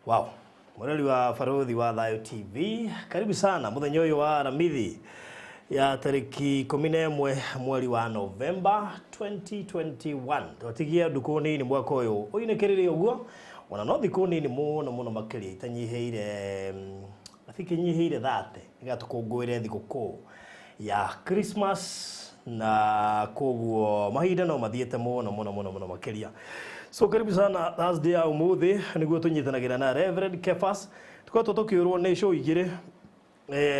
Wow. Mureri wa Baruthi wa Thayo TV, karibu sana muthenya uyu wa Aramithi ya tariki 11 mweri wa Novemba 2021. Twatigia nduku nini mwaka uyu uinekirire uguo ona no thiku nini muno muno makiria itanyihiire, I think inyihiire 30 nigetha tukungũĩre thigũkũ ya Christmas na koguo mahinda no mathiĩte muno muno muno muno makiria. So karibu sana Thursday ya umuthi niguo tunyitanagĩra na Reverend Kefas. Tukoretwo tukiũrwo nĩ show igĩrĩ,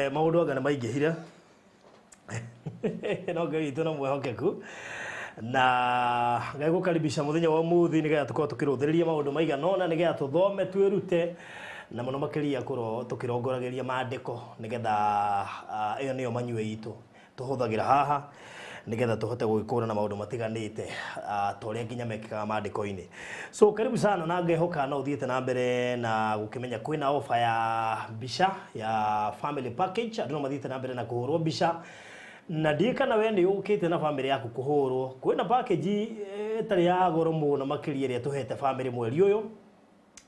maũndũ anga nĩ maingĩhire no Ngai witũ no mwĩhokeku na Ngai gũkaribisha mũthenya wa ũmũthĩ nĩgetha tũkorwo tũkĩrũthĩrĩria maũndũ maigana ũna nĩgetha tũthome twĩrute na mũno makĩria kũro tũkĩrongoragĩria maandĩko nĩgetha ĩyo nĩyo manyue itũ tũhũthagĩra haha nĩgetha tũhote gũgĩkũrana maũndũ matiganĩte ta ũrĩa nginya mekĩkaga maandĩko-inĩ. So karibu sana na ngehoka no ũthiĩte na mbere na gũkĩmenya kwĩna offer ya mbica ya family package. Andũ no mathiĩte na mbere na kũhũrwo mbica na ndiĩ kana we nĩ ũkĩte na family yaku kũhũrwo. Kwĩna package ĩtarĩ ya goro mũno makĩria ĩrĩa tũhete family mweri ũyũ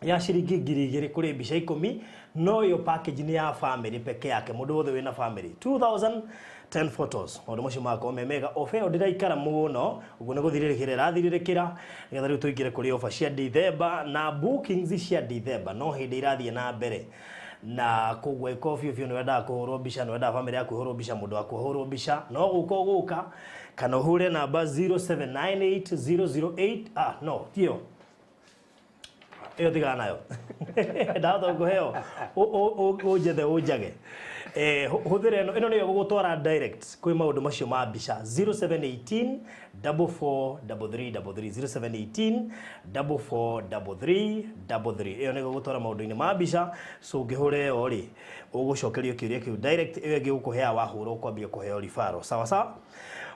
ya ciringi 2,000 kũrĩ mbica 10, no ĩyo package nĩ ya family peke yake, mũndũ wothe wĩna family 2010 photos. Maũndũ macio magakorwo me mega. Ofa ĩyo ndĩraikara mũno ũguo nĩ gũthirĩrĩkĩra ĩrathirĩrĩkĩra nĩgetha rĩu tũingĩre kũrĩ ofa cia December na bookings cia December no hĩndĩ irathiĩ na mbere na koguo ĩko biũ biũ nĩ wendaga kũhũrwo mbica, nĩ wendaga family yaku ĩhũrwo mbica, mũndũ waku ahũrwo mbica, no gũka ũgũka kana ũhũre namba 0798008 no tiyo ĩyo tigana nayo ndahota gũkũheo ũnjethe ũnjage. Hũthĩra ĩno, ĩno nĩyo gũgũtwara direct kwĩ maũndũ macio ma mbica 0718 443333 0718 443333. Ĩyo nĩyo gũgũtwara maũndũ-inĩ ma mbica. So ũngĩhũra ĩyo rĩ ũgũcokerio kĩũria kĩu direct, ĩyo ĩngĩ gũkũhea wahũra ũkwambia kũheo referral. Sawa sawa.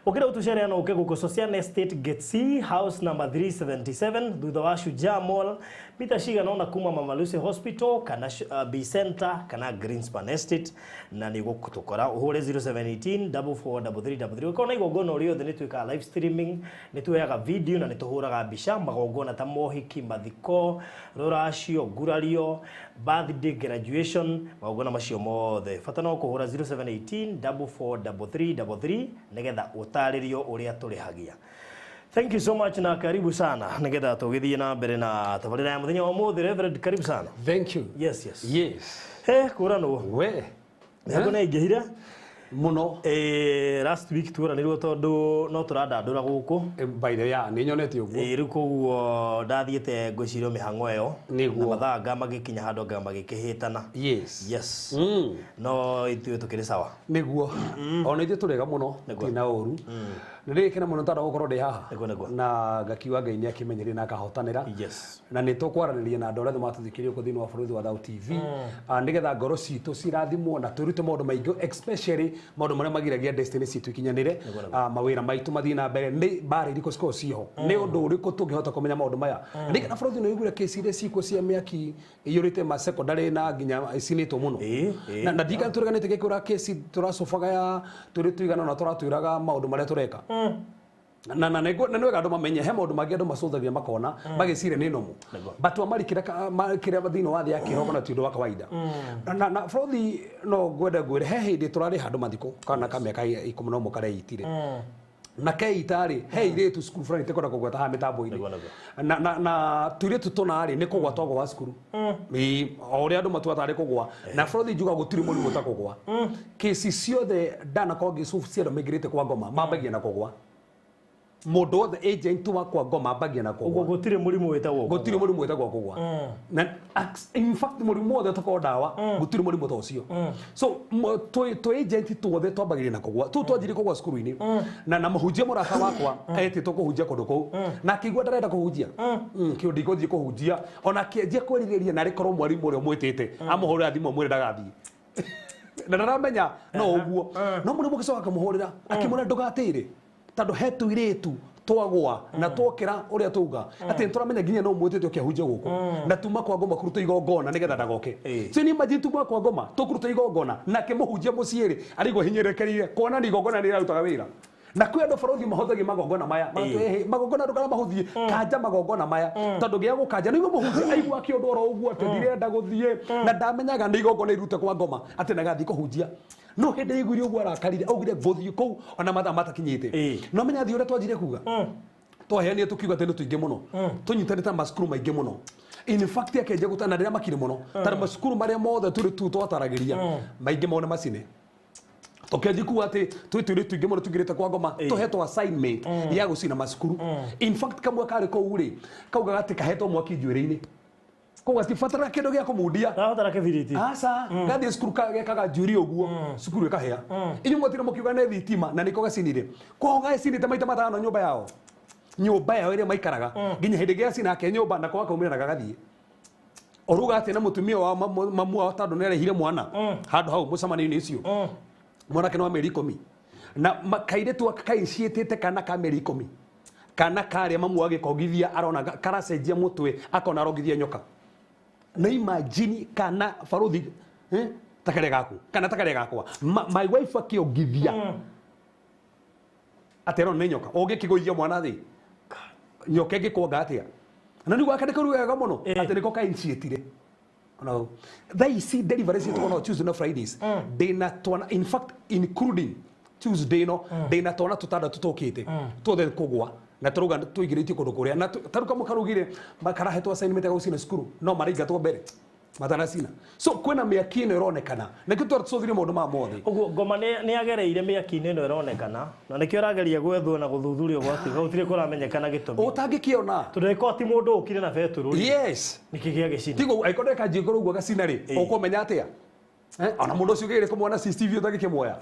Ukira utucere no uke guku Socian Estate Gate C house number 377 thutha wa Shujaa Mall mita cigana ona kuma Mama Lucy Hospital kana B Center kana Greenspan Estate na nĩ gũtũkora ũhũre 0718 443333. Ũkorwo na igongona rĩothe nĩ twĩkaga live streaming, nĩ tuoyaga video na nĩ tũhũraga mbica magongona ta mohiki, mathiko, rũracio, ngurario, birthday, graduation, magongona macio mothe. Bata no kũhũra 0718 443333 nĩgetha ũtarĩrio ũrĩa tũrĩhagia. Thank you so much na karibu sana nĩgetha tũgĩthiĩ na mbere na tabarĩra ya mũthenya wa ũmũthĩ. Reverend, karibu sana. Thank you. Yes, yes. Yes. He kũranwo. We. Mĩhango nĩ yaingĩhire Mũno. Last week tuoranĩrwo tondũ no tũrandandũra gũkũ. By the way, nĩ nyonete ũguo. Rĩu koguo ndathiĩte ngwĩciria mĩhang'o ĩyo. Nĩguo. Na mathaa anga magĩkinya handũ anga magĩkĩhĩtana. Yes. Yes. No ithuĩ tũkĩrĩ sawa. Nĩguo. Ona ithuĩ tũrĩega mũno, Nĩguo. tina ũru. Nĩ ndĩgĩkena mũno tondũ gũkorwo ndĩ haha. Nĩguo, nĩguo. Na ngakiuga Ngai nĩ akĩmenyerie na akahotanĩra. Yes. Na nĩ tũkwaranĩria na andũ arĩa matũthikĩrĩria gũkũ thĩinĩ wa bũrũri wa Thau TV. Nĩgetha ngoro citũ cirathimwo na twĩrute maũndũ maingĩ, especially maũndũ marĩa magiragia destiny citũ ikinyanĩre, mawĩra maitũ mathiĩ na mbere, nĩ mbara irĩkũ cikoragwo ciho, nĩ ũndũ ũrĩkũ tũngĩhota kũmenya maũndũ maya. Nĩgetha bũrũri nĩ ũiguire kesi iria cikuo cia mĩaki iyũrĩte ma secondary na nginya icinĩtwo mũno. Ĩĩ. Na ndikana tũreganĩte gĩkũra kesi tũracobaga ya tũrĩ tũigana na tũratwĩraga maũndũ marĩa tũreka. Na nĩ wega andũ mamenye he maũndũ mangĩ andũ macũthagia makona magĩciria nĩ normal. Nĩguo. But wamarikĩra kĩrĩa thĩinĩ wa thĩ ya kĩroho na ti ũndũ wa kawaida. Na bũrũri no ngwenda ngwĩre he hĩndĩ tũrarĩ handũ mathiko kana ka mĩaka 11 kareitire. Na keita rĩ he irĩtu cukuru fulani tĩkwenda kũgweta haha mĩtambo-inĩ. Nĩguo, nĩguo. Na tũirĩtu tũna rĩ nĩ kũgwa twagwa wa cukuru. Ĩĩ, o ũrĩa andũ matuaga tarĩ kũgwa. Na bũrũri njuga gũtirĩ mũrimũ ta kũgwa. Kesi ciothe ndanakorwo ngĩcubu cia andũ maingĩrĩte kwa ngoma mambagia na kũgwa. Mũndũ wothe agent wa kwa ngoma ambagia na Ũguo kũgwa. gũtirĩ mũrimũ wĩtagwo kũgwa. Gũtirĩ mũrimũ wĩtagwo kũgwa. Na in fact mũrimũ wothe tũkorwo ndawa, gũtirĩ mũrimũ ta ũcio. So twĩ agent tuothe twambagĩrĩria na kũgwa. Tũu twanjirie kũgwa cukuru-inĩ. Na mũhunjia mũrata wakwa etĩtwo kũhunjia kũndũ kũu. Na akĩigua ndarenda kũhunjia. Kĩu ndigũthiĩ kũhunjia. Ona akĩanjia kwĩrirĩria na arĩkorwo mwarimũ ũrĩa ũmwĩtĩte amũhũrĩra thimũ amwĩre ndagathiĩ. Na ndaramenya no ũguo. No mũrimũ ũgĩcoka akĩmũhũrĩra akĩmwĩra ndũgatĩre. Tondũ he tũirĩtu twagwa na twokĩra ũrĩa tuga atĩ nĩtũramenya nginya no mwĩtĩte ũkĩhunjia gũkũ na tuma kwa ngoma kũrutwo igongona nĩgetha ndagoke. So ni imagine tuma kwa ngoma tũkũruta igongona na kĩmũhunjia mũciĩ rĩ arĩigua hinyĩrĩkĩrire kuona ni igongona nĩ rĩrarutaga wĩra. Na kwĩ andũ barothi mahũthagia magongona maya. Magatwĩra, magongona ndũkana mahũthie, kanja magongona maya. Tondũ gĩa gũkanja nĩguo mũhunjia aigua akĩũndwo oro ũguo atĩ ndirenda gũthiĩ na ndamenyaga nĩ igongona irute kwa ngoma atĩ nagathiĩ kũhunjia. No hĩndĩ aiguire ũguo arakarire augire ngũthiĩ kũu ona mathaa matakinyĩte. No menya thiĩ ũrĩa twanjire kuga. Twaheanire tukiuga atĩ nĩ tũingĩ mũno. Tũnyitanĩte macukuru maingĩ mũno. In fact akenja gũtana rĩrĩa makire mũno. Tondũ macukuru marĩa mothe tũrĩ tu twataragĩria maingĩ mao nĩ macine. Tukianjia kuga atĩ twĩ tũirĩtu tũingĩ mũno tũingĩrĩte kwa ngoma tũhetwo assignment ya gũcina macukuru. In fact kamwe karĩ kũu rĩ kaugaga atĩ kahetwo mwaki njuĩrĩ-inĩ. Koguo gatibataraga kĩndũ gĩa kũmundia. Rabatara kĩbiriti. Aca, gathiĩ cukuru gekaga njuĩrĩ ũguo, cukuru ĩkahĩa. Inyuĩ mwatire mũkiuga nĩ thitima na nĩko gacinire. Kwao gacinĩte maita matano nyũmba yao. Nyũmba yao ĩrĩa maikaraga nginya hĩndĩ ĩngĩ gacina ake nyũmba nako gakaumĩra na gagathiĩ. Oruga atĩ na mũtumia wa mamu wao tondũ nĩarehire mwana handũ hau mũcemanio-inĩ ũcio. Mwanake nĩ wa mĩeri 10. Na kairĩtu aka kaiciĩtĩte kana ka mĩeri 10. Kana karĩa mamu agĩkongithia arona karacenjia mũtwe akona arongithia nyoka. Na imagine kana barothi takarĩa gaku kana takarĩa gakwa. My wife akĩongithia atĩ arona nĩ nyoka. Ũngĩkĩgũithia mwana thĩ nyoka ĩngĩkuonga atĩa? Na nĩguo akandĩka rĩu wega mũno atĩ nĩko kainitiatire. No. Thaa ici delivery citũ no Tuesday na Fridays. Ndĩna twana in fact including Tuesday no ndĩna twana tũtandatũ tũkĩte. Tuothe kũgwa na tũrauga tũingĩrĩtio kũndũ kũrĩa na tarĩu kamwe karaugire karahetwo assignment ya gũcina cukuru no maraingatwo mbere matanacina. So kwĩna mĩaki ĩno ĩronekana nĩkĩo tũratũthire maũndũ maya mothe. Ũguo ngoma nĩ agereire mĩaki-inĩ ĩno ĩronekana na nĩkĩo arageria gwethwo na gũthuthurio gwatuĩka gũtirĩ kũramenyekana gĩtũmi. Ũtangĩkĩona. Tondũ ĩkorwo ti mũndũ ũkire na betũrũ. Yes. Nĩkĩ gĩa gĩcina? Tigo angĩkorwo ndeka njĩkũrũ ũguo gacina rĩ, ũkũmenya atĩa? Ona mũndũ ũcio ũngĩgeria kũmuona CCTV ũtangĩkĩmuoya.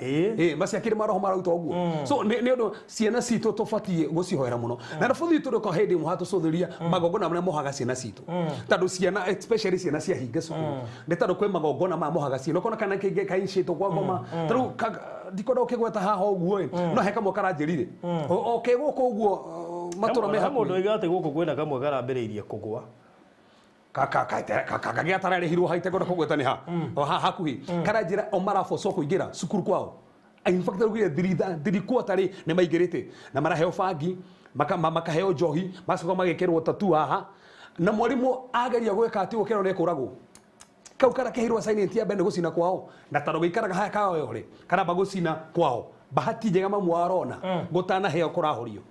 Maciakĩrĩ maroho marauta ũguo. So nĩ ũndũ ciana citũ tũbatiĩ gũcihoera mũno. Na nabuthi tũrĩ kwa hĩndĩ ĩmwe hatũcũthĩria magongona marĩa mohaga ciana citũ. Tondũ ciana especially ciana cia hinga cukuru. Nĩ tondũ kwĩ magongona maya mohaga ciana. Ũkona kana kĩngĩ kaicĩtwo kwa ngoma. Tarĩu ndikwenda ũkĩgweta haha ũguo ĩ. No he kamwe karanjĩrire. O ke gũkũ ũguo matũra me hakuhĩ. Mũndũ oiga atĩ gũkũ kwĩna kamwe karambĩrĩirie kũgwa. Kagĩa tararĩhirwo haite ngona kũgweta nĩ ha o ha hakuhĩ karanjĩra o marabocwo kũingĩra cukuru kwao. In fact rĩu thirikwa rĩ nĩ maingĩrĩte na maraheo bangi makaheo njohi macoka magekĩrwo tatu haha na mwarimũ ageria gwĩka atĩ ũkerwo nĩ ekũragwo. Kau karakeheirwo assignment ya mbere gũcina kwao na tondũ gũikaraga haya kao rĩ karamba gũcina kwao. Bahati njega mamu arona gũtanaheo kũrahorio.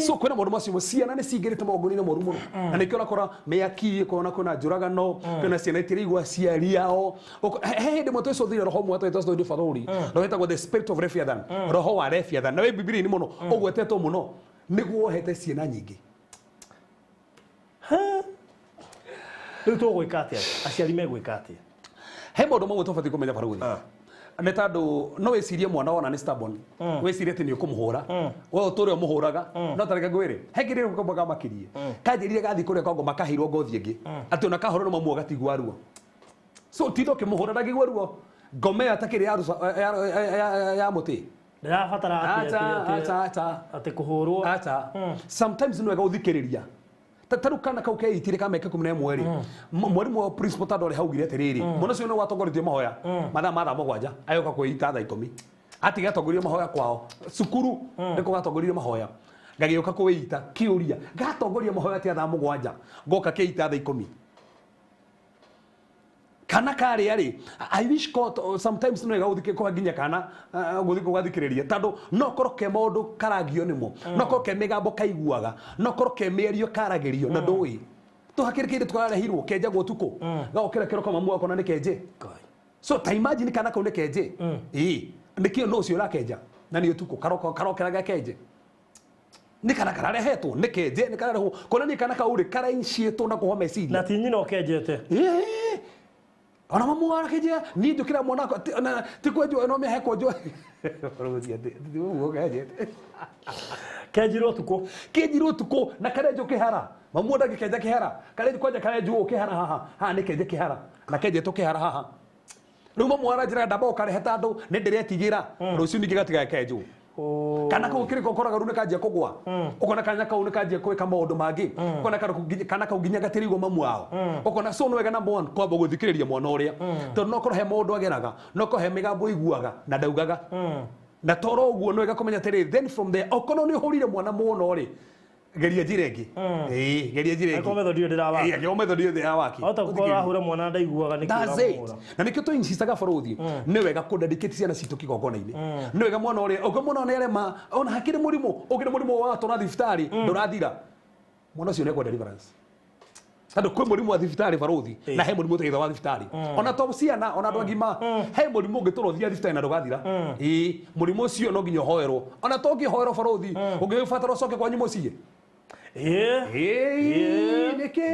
So kwĩna maũndũ macio ciana nĩ cingĩrĩte magongona-inĩ moru mũno. Na nĩkĩo ũrakora mĩaki ũkona kwĩna njũragano kwĩna ciana itiraigua aciari ao. He hĩndĩ ĩmwe twĩcũthĩire roho ũmwe twĩtwo barũri roho wĩtagwo the spirit of Leviathan, roho wa Leviathan na wĩ Bibilia-inĩ mũno ũgwetetwo mũno nĩguo wohete ciana nyingĩ. Rĩu tũgwĩka atĩa? Aciari megwĩka atĩa? He maũndũ mamwe tũbatiĩ kũmenya barũthi. Nĩ tondũ no wĩcirie mwana wona nĩ stubborn. Wĩcirie atĩ nĩ ũkũmũhũra. We ũtũre ũmũhũraga. No ta reke ngwĩre, he kĩrĩa kamwe kamakĩrie. Kanjĩrire gathiĩ kũrĩa kwa ngoma kaheirwo ngothi ĩngĩ. Atĩ ona kahũrwo nĩ mamu agatigua ruo. So tinda ũkĩmũhũra ndangĩigua ruo. Ngoma ĩyo atakĩrĩ ya mũtĩ. Ndĩrabatara atĩ kũhũrwo. Aca. Sometimes nĩ wega gũthikĩrĩria. Tarĩu kana kau keitire ka mĩaka 11 rĩ, mwarimũ wa principal tondũ arĩ haugire atĩrĩrĩ, mwana ũcio nĩ watongoretie mahoya mathaa ma thaa 7 agĩũka kwĩita thaa 10 atiga atongorie mahoya kwao cukuru nĩkũ gatongoririe mahoya gagĩũka kwĩita kĩũria gatongoria mahoya atĩa thaa 7 ngoka kĩita thaa 10 kana karĩa rĩ. I wish God sometimes no ĩga gũthikĩ nginya kana gũthikĩ gũgathikĩrĩria tondũ no korwo ke maũndũ karagio nĩmo, no korwo ke mĩgambo kaiguaga, no korwo ke mĩario karagĩrio na ndũĩ tũhakĩrĩ kĩndũ tũrarehirwo kenjagwo ũtukũ gagokĩra kĩroko mamu akona nĩ kenje. So ta imagine kana kau nĩ kenje ĩĩ nĩkĩo no ũcio ũrakenja na nĩ ũtukũ karokera gakenje nĩ kana kararehetwo nĩ kenje nĩ kararehwo kuonania kana kau rĩ karaiciĩtwo na kũhwo meciria na ti nyina ũkenjete. Ona mamu arakenjia niĩ njũkĩra mwana wakwa ti kwenjwo no mĩahe kwenjwo. Kenjirwo ũtukũ. Kenjirwo ũtukũ na karenjwo kĩhara. Mamu ndangĩkenja kĩhara. Karenjwo kwanja karenjwo kĩhara haha. Haha nĩ kenje kĩhara. Na kenjetwo kĩhara haha. Rĩu mamu aranjĩra ndamba ũkarehe tondũ nĩ ndĩretigĩra rũciũ ningĩ gatigakenjwo. Kana kau kĩrĩko ũkoraga rĩu nĩ kanjia kũgwa. Ũkona kana kau nĩ kanjia gwĩka maũndũ mangĩ. Ũkona kana kau nginya gatĩrĩirwo mamu wao. Ũkona so nĩ wega number one kwamba gũthikĩrĩria mwana ũrĩa. Tondũ no korwo he maũndũ ageraga, no korwo he mĩgambo iguaga na ndaugaga. Na toro ũguo no ĩgakomenya atĩrĩrĩ, then from there okorwo nĩ ũhũrire mwana mũno rĩ, geria njĩra ĩngĩ. Ĩĩ, geria njĩra ĩngĩ. Angĩkorwo method ĩyo ndĩrawaka. Ĩĩ, angĩkorwo method ĩyo ndĩrawaki. Hota gũkorwo ũrahũra mwana ndaiguaga nĩkĩ That's it. ũramũhũra. Na nĩkĩo tũinsistaga bũrũthi nĩ wega kũ-dedicate ciana citũ kĩgongona-inĩ. Nĩ wega mwana ũrĩa ũngĩ mwana nĩ arema ona hakĩrĩ mũrimũ ũngĩ nĩ mũrimũ wa tũra thibitarĩ ndũrathira, mwana ũcio nĩ ekwenda deliverance, tondũ kwĩ mũrimũ wa thibitarĩ barũthi na he mũrimũ ũtegĩtha wa thibitarĩ, ona to ciana, ona andũ agima, he mũrimũ ũngĩtũra ũthiaga thibitarĩ na ndũgathira. Ĩĩ, mũrimũ ũcio no nginya ũhoerwo, ona to ũngĩhoerwo barũthi ũngĩbatara ũcoke kwanyu mũciĩ. Ĩĩ. Ĩĩ, nĩkĩ?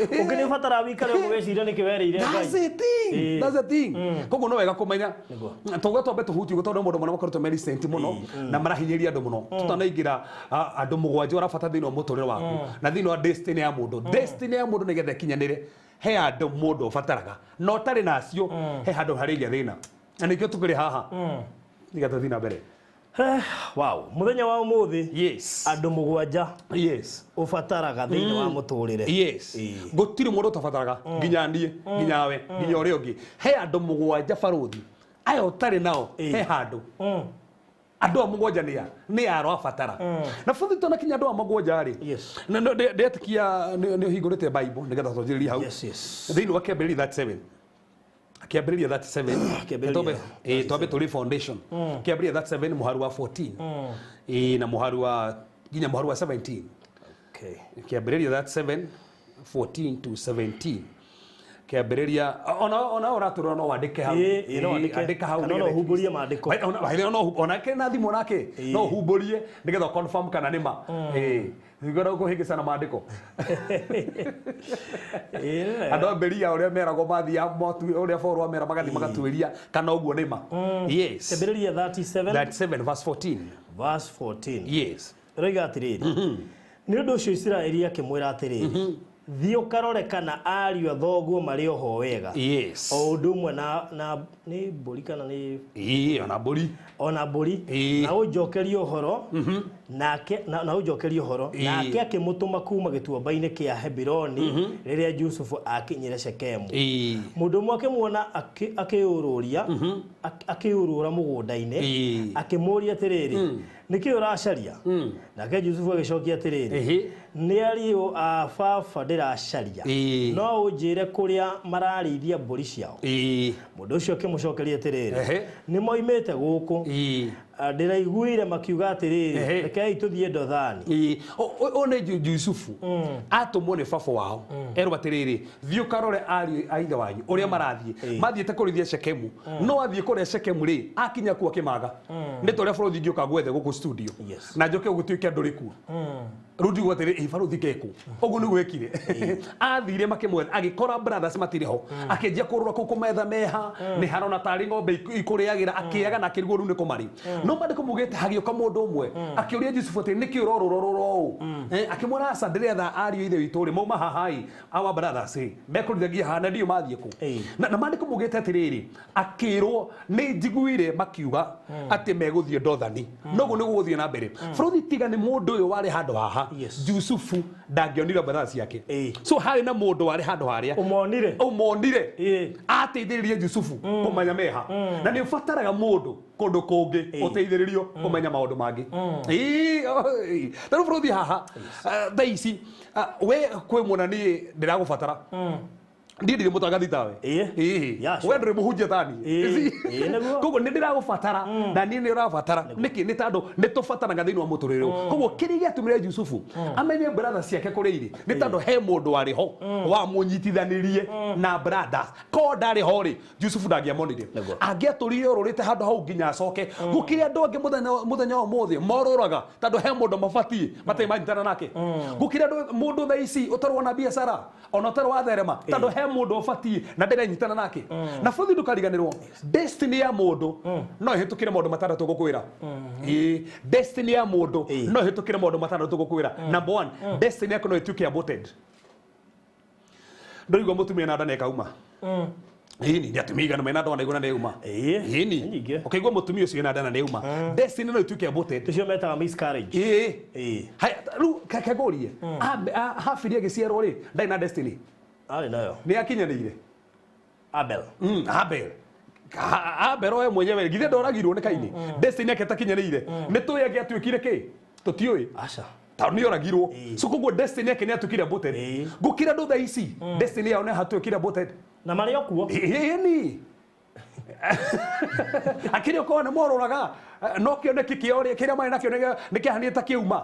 Ũngĩ nĩ ũbataraga wĩikare ũguo wĩcirie nĩkĩ werĩire Ngai. That's the thing. Ĩĩ. That's the thing. Koguo no wega kũmenya. Nĩguo. Tuga twambe tũhutie ũguo tondũ maũndũ marĩa makoretwo me recent mũno na marahinyĩrĩria andũ mũno. Tũtanaingĩra andũ mũgwanja ũrabata thĩinĩ wa mũtũrĩre waku na thĩinĩ wa destiny ya mũndũ. Destiny ya mũndũ nĩgetha ĩkinyanĩre he andũ mũndũ ũbataraga na ũtarĩ nacio he handũ harĩgia thĩna, na nĩkĩo tũkĩrĩ haha nĩgetha tũthiĩ na mbere. Wow, mũthenya wa ũmũthĩ, Yes. andũ mũgwanja Yes. ũbataraga thĩinĩ wa mũtũrĩre. Yes. Ĩĩ. Gũtirĩ mũndũ ũtabataraga, nginya niĩ, nginya we, nginya ũrĩa ũngĩ. He andũ mũgwanja barũthi aya ũtarĩ nao he handũ. Andũ a mũgwanja nĩ a nĩ aro abatara na bũthi tũnakinya andũ a mũgwanja rĩ. Yes. Na ndetĩkia nĩ ũhingũrĩte Bible nĩgetha twanjĩrĩrie hau. Yes. Thĩinĩ wa Kĩambĩrĩria 37, Kĩambĩrĩria 37. Kĩambĩrĩria. Twambe tũrĩ foundation. Kĩambĩrĩria 37 mũharu wa 14, ĩĩ, na mũharu wa nginya mũharu wa 17. Okay. Kĩambĩrĩria 37 14 to 17. Kĩambĩrĩria, ona ũratũrora no wandĩke hau. Ĩĩ, ĩĩ, no wandĩke. Andĩka hau Kana no nĩgetha- ũhumbũrie maandĩko. Ona na thimũ nake no ũhumbũrie nĩgetha confirm kana nĩ ma. Ĩĩ, nĩngwenda kũhĩngĩcana maandĩko. Ĩĩ. Andũ a Beria ũrĩa meragwo mathiaga ũrĩa Paul amera magathiĩ magatuĩria kana ũguo nĩ ma. Yes. Kĩambĩrĩria 37 37 verse 14. Verse 14. Yes. Ĩroiga atĩrĩrĩ, nĩ ũndũ ũcio Isiraeli akĩmwĩra atĩrĩrĩ, thiĩ ũkarore kana ariũ a thoguo marĩ oho wega, Yes. o ũndũ ũmwe na nĩ mbũri kana nĩ Ĩĩ, ona mbũri. Ona mbũri. Ĩĩ. Na ũnjokerie ũhoro nake na ũnjokerie ũhoro. Ĩĩ. Nake akĩmũtũma kuma gĩtuamba-inĩ kĩa Hebironi rĩrĩa Jusufu akinyire Shekemu. Ĩĩ. Mũndũ ũmwe akĩmuona akĩũrũria akĩũrũra mũgũnda-inĩ, Ĩĩ. akĩmũũria atĩrĩrĩ, nĩkĩ ũracaria? Nake Jusufu agĩcokia atĩrĩrĩ, Ĩhĩ. nĩ ariũ a baba ndĩracaria. Ĩĩ. No ũnjĩre kũrĩa mararĩithia mbũri ciao? Ĩĩ. Mũndũ ũcio akĩmũcokeria atĩrĩrĩ, Ehe. nĩ moimĩte gũkũ. Ĩĩ. Ah, ndĩraiguire makiuga atĩrĩrĩ, Ehe. rekei tũthiĩ Dothani. Ĩĩ. Ũyũ nĩ Jusufu atũmwo nĩ baba wao erwo atĩrĩrĩ, thiĩ ũkarore ariũ a ithe wanyu ũrĩa marathiĩ. Ĩĩ. Mathiĩte kũrĩithia Shekemu, no athiĩ kũrĩa Shekemu rĩ, akinya kuo akĩmaga nĩ ta ũrĩa bũrũthi ingĩũka gwethe gũkũ studio Yes. na njoke gũtuĩke andũ rĩ kuo rĩu ndiuga atĩrĩ, ĩ barũthi keku ũguo nĩguo ekire. Athire makĩmwetha, agĩkora brothers matirĩ ho, akĩnjia kũrũra kũu kũmetha meha nĩ harona tarĩ ng'ombe ikũrĩagĩra, akĩaga na akĩrigwo rĩu nĩ kũmarĩ. No maandĩko maugĩte hagĩũka mũndũ ũmwe akĩũria Jusufu atĩrĩ, nĩkĩ ũrorũra rũra ũũ? Akĩmwĩra, aca, ndĩretha ariũ a ithe witũ rĩ, mauma haha ĩ, our brothers ĩ, mekũrithagia haha na ndiũ mathiĩ kũ. Ĩĩ. Na maandĩko maugĩte atĩrĩrĩ, akĩrwo nĩ njiguire makiuga atĩ megũthiĩ Dothani, noguo nĩguo gũthiĩ na mbere. Bũrũri tiga nĩ mũndũ ũyũ warĩ handũ haha, Yes. Jusufu ndangĩonire brothers ciake. Ĩĩ. So harĩ na mũndũ warĩ handũ harĩa ũmonire. Ũmonire. Ĩĩ. Ateithĩrĩrie Jusufu kũmenya meha, na nĩ ũbataraga mũndũ kũndũ kũngĩ ũteithĩrĩrio kũmenya maũndũ mangĩ. Ĩĩ, oi. Ta rĩu bũrũthi haha, thaa ici, we kwĩ mũna niĩ ndĩragũbatara, niĩ ndirĩ mũtangathi tawe. Ĩĩ. Ĩĩ. Yeah, sure. We ndũrĩ mũhunjia ta niĩ. Ĩĩ, ĩĩ, nĩguo. Koguo nĩ ndĩragũbatara na niĩ nĩ ũrabatara. Nĩkĩ? Nĩ tondũ nĩ tũbataraga thĩinĩ wa mũtũrĩre ũyũ. Koguo kĩrĩa gĩatũmire Jusufu amenye brothers ciake kũrĩa irĩ nĩ tondũ he mũndũ warĩ ho wamũnyitithanirie na brothers. Korwo ndarĩ ho rĩ, Jusufu ndangĩamonire. Nĩguo. Angĩatũrire ũrũrĩte handũ hau nginya acoke. Gũkĩrĩ andũ angĩ mũthenya wa ũmũthĩ morũraga tondũ he mũndũ mabatiĩ matarĩ manyitana nake. Gũkĩrĩ andũ mũndũ thaa ici ũtarĩ wona biacara ona ũtarĩ watherema tondũ he mũndũ ũbatiĩ na ndĩrenyitana nake. Na bũthi ndũkariganĩrwo, destiny ya mũndũ no ĩhĩtũkĩre maũndũ matandatũ ngũkwĩra. Ĩĩ, destiny ya mũndũ Ĩĩ. no ĩhĩtũkĩre maũndũ matandatũ ngũkwĩra. Number one, destiny yaku no ĩtuĩke aborted. Ndũigua mũtumia na nda nĩkauma? Ĩni, nĩ atumia igana mena nda na iguna nĩuma. Ĩĩ, Ĩni. nĩ nyingĩ. Ũkaigua mũtumia ũcio ena nda na nĩuma, destiny no ĩtuĩke aborted. Tũcio metaga miscarriage. Ĩĩ. Ĩĩ. Haya, rĩu reke ngũrie, Habili agĩciarwo rĩ, ndarĩ na destiny? Arĩ nayo. Nĩ akinyanĩire? Abel. Abel. Abel we mwenyewe githĩ ndoragirwo nĩ Kaini destiny yake takinyanĩire nĩ tũĩ angĩatuĩkire kĩ tũtiũĩ Aca. tondũ nĩ oragirwo so koguo destiny yake nĩ atuĩkire aborted gũkĩra andũ thaa ici destiny yao nĩ hatuĩkire aborted Na marĩ o kuo. Ĩni akĩrĩ okorwo nĩ morũraga no kĩoneki kĩao kĩrĩa marĩ nakĩo nĩ kĩahanire ta kĩuma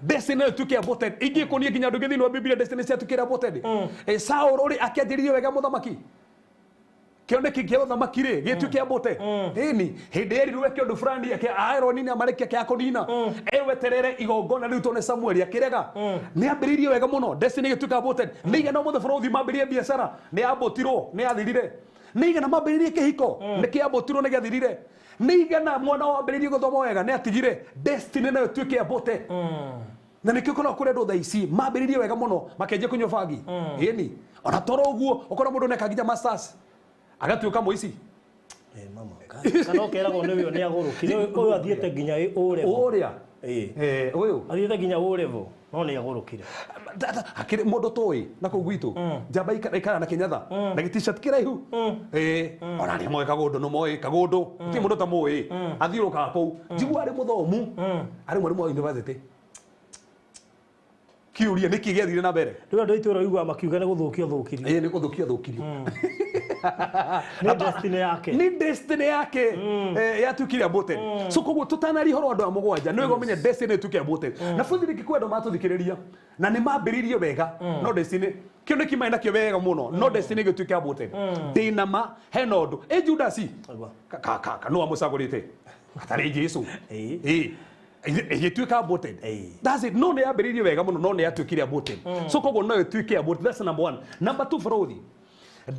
destiny no ĩtuĩke aborted ingĩkũnia nginya andũ thĩinĩ wa Biblia destiny ciatuĩkire aborted Saũlũ rĩ akĩanjĩrĩria wega mũthamaki kĩoneki kĩa ũthamaki rĩ gĩtuĩke aborted ĩni hĩndĩ erirwo eke ũndũ fulani Aaroni nĩ amarĩkia kĩa kũnina eweterere igongona rĩu tone Samueli akĩrega nĩ ambĩrĩirie wega mũno destiny ĩgĩtuĩka aborted nĩ igana ũmũthĩ bũrũri mambĩrĩrie biacara nĩ yambotirwo nĩ yathirire nĩ igana mambĩrĩrie kĩhiko nĩ kĩambotirwo nĩ gĩathirire nĩ igana mwana wambĩrĩrie gũthoma wega nĩ atigire destiny nayo ĩtuĩke aborted na nĩkĩo ũkoraga kũrĩ andũ thaa ici mambĩrĩrie wega mũno makenjia kũnyua bangi ĩni ona toro ũguo ũkora mũndũ nĩeka nginya masters agatuĩka mũici Mama. Kana ũkeragwo nĩ ũyũ nĩ agũrũkire ũyũ athiĩte nginya O level. Ũrĩa ũyũ Athiĩte nginya O level no nĩ agũrũkire. Akĩrĩ mũndũ tũĩ na kũu gwitũ njamba ikara na kĩnyatha na gĩ t-shirt kĩraihu ona arĩa moĩ Kagũndũ nĩ moĩ Kagũndũ gũtirĩ mũndũ ũtamũĩ athiũrũkaga kũu njigua arĩ mũthomu arĩ mwarimũ wa university kĩũria nĩkĩ gĩathire na mbere Rĩu andũ a itũũra ũiguaga makiuga nĩ gũthũkio thũkirio. Ĩĩ nĩ gũthũkio thũkirio. Nĩ destiny yake. Nĩ destiny yake yatuĩkire aborted so koguo tũtanaria ũhoro wa andũ a mũgwanja nĩ wega ũmenye destiny ĩtuĩke aborted na bũthi rĩngĩ kwĩ andũ matũthikĩrĩria na nĩ mambĩrĩirie wega no destiny kĩoneki marĩ nakĩo wega mũno no destiny ĩgĩtuĩke aborted ndĩna ma hena ũndũ ĩ Judasi nũ amũcagũrĩte atarĩ Jesu ĩ ĩgĩtuĩka aborted that's it no nĩ yambĩrĩirie wega mũno no nĩ yatuĩkire aborted so koguo no ĩtuĩke aborted that's number one. Number two bũrũthi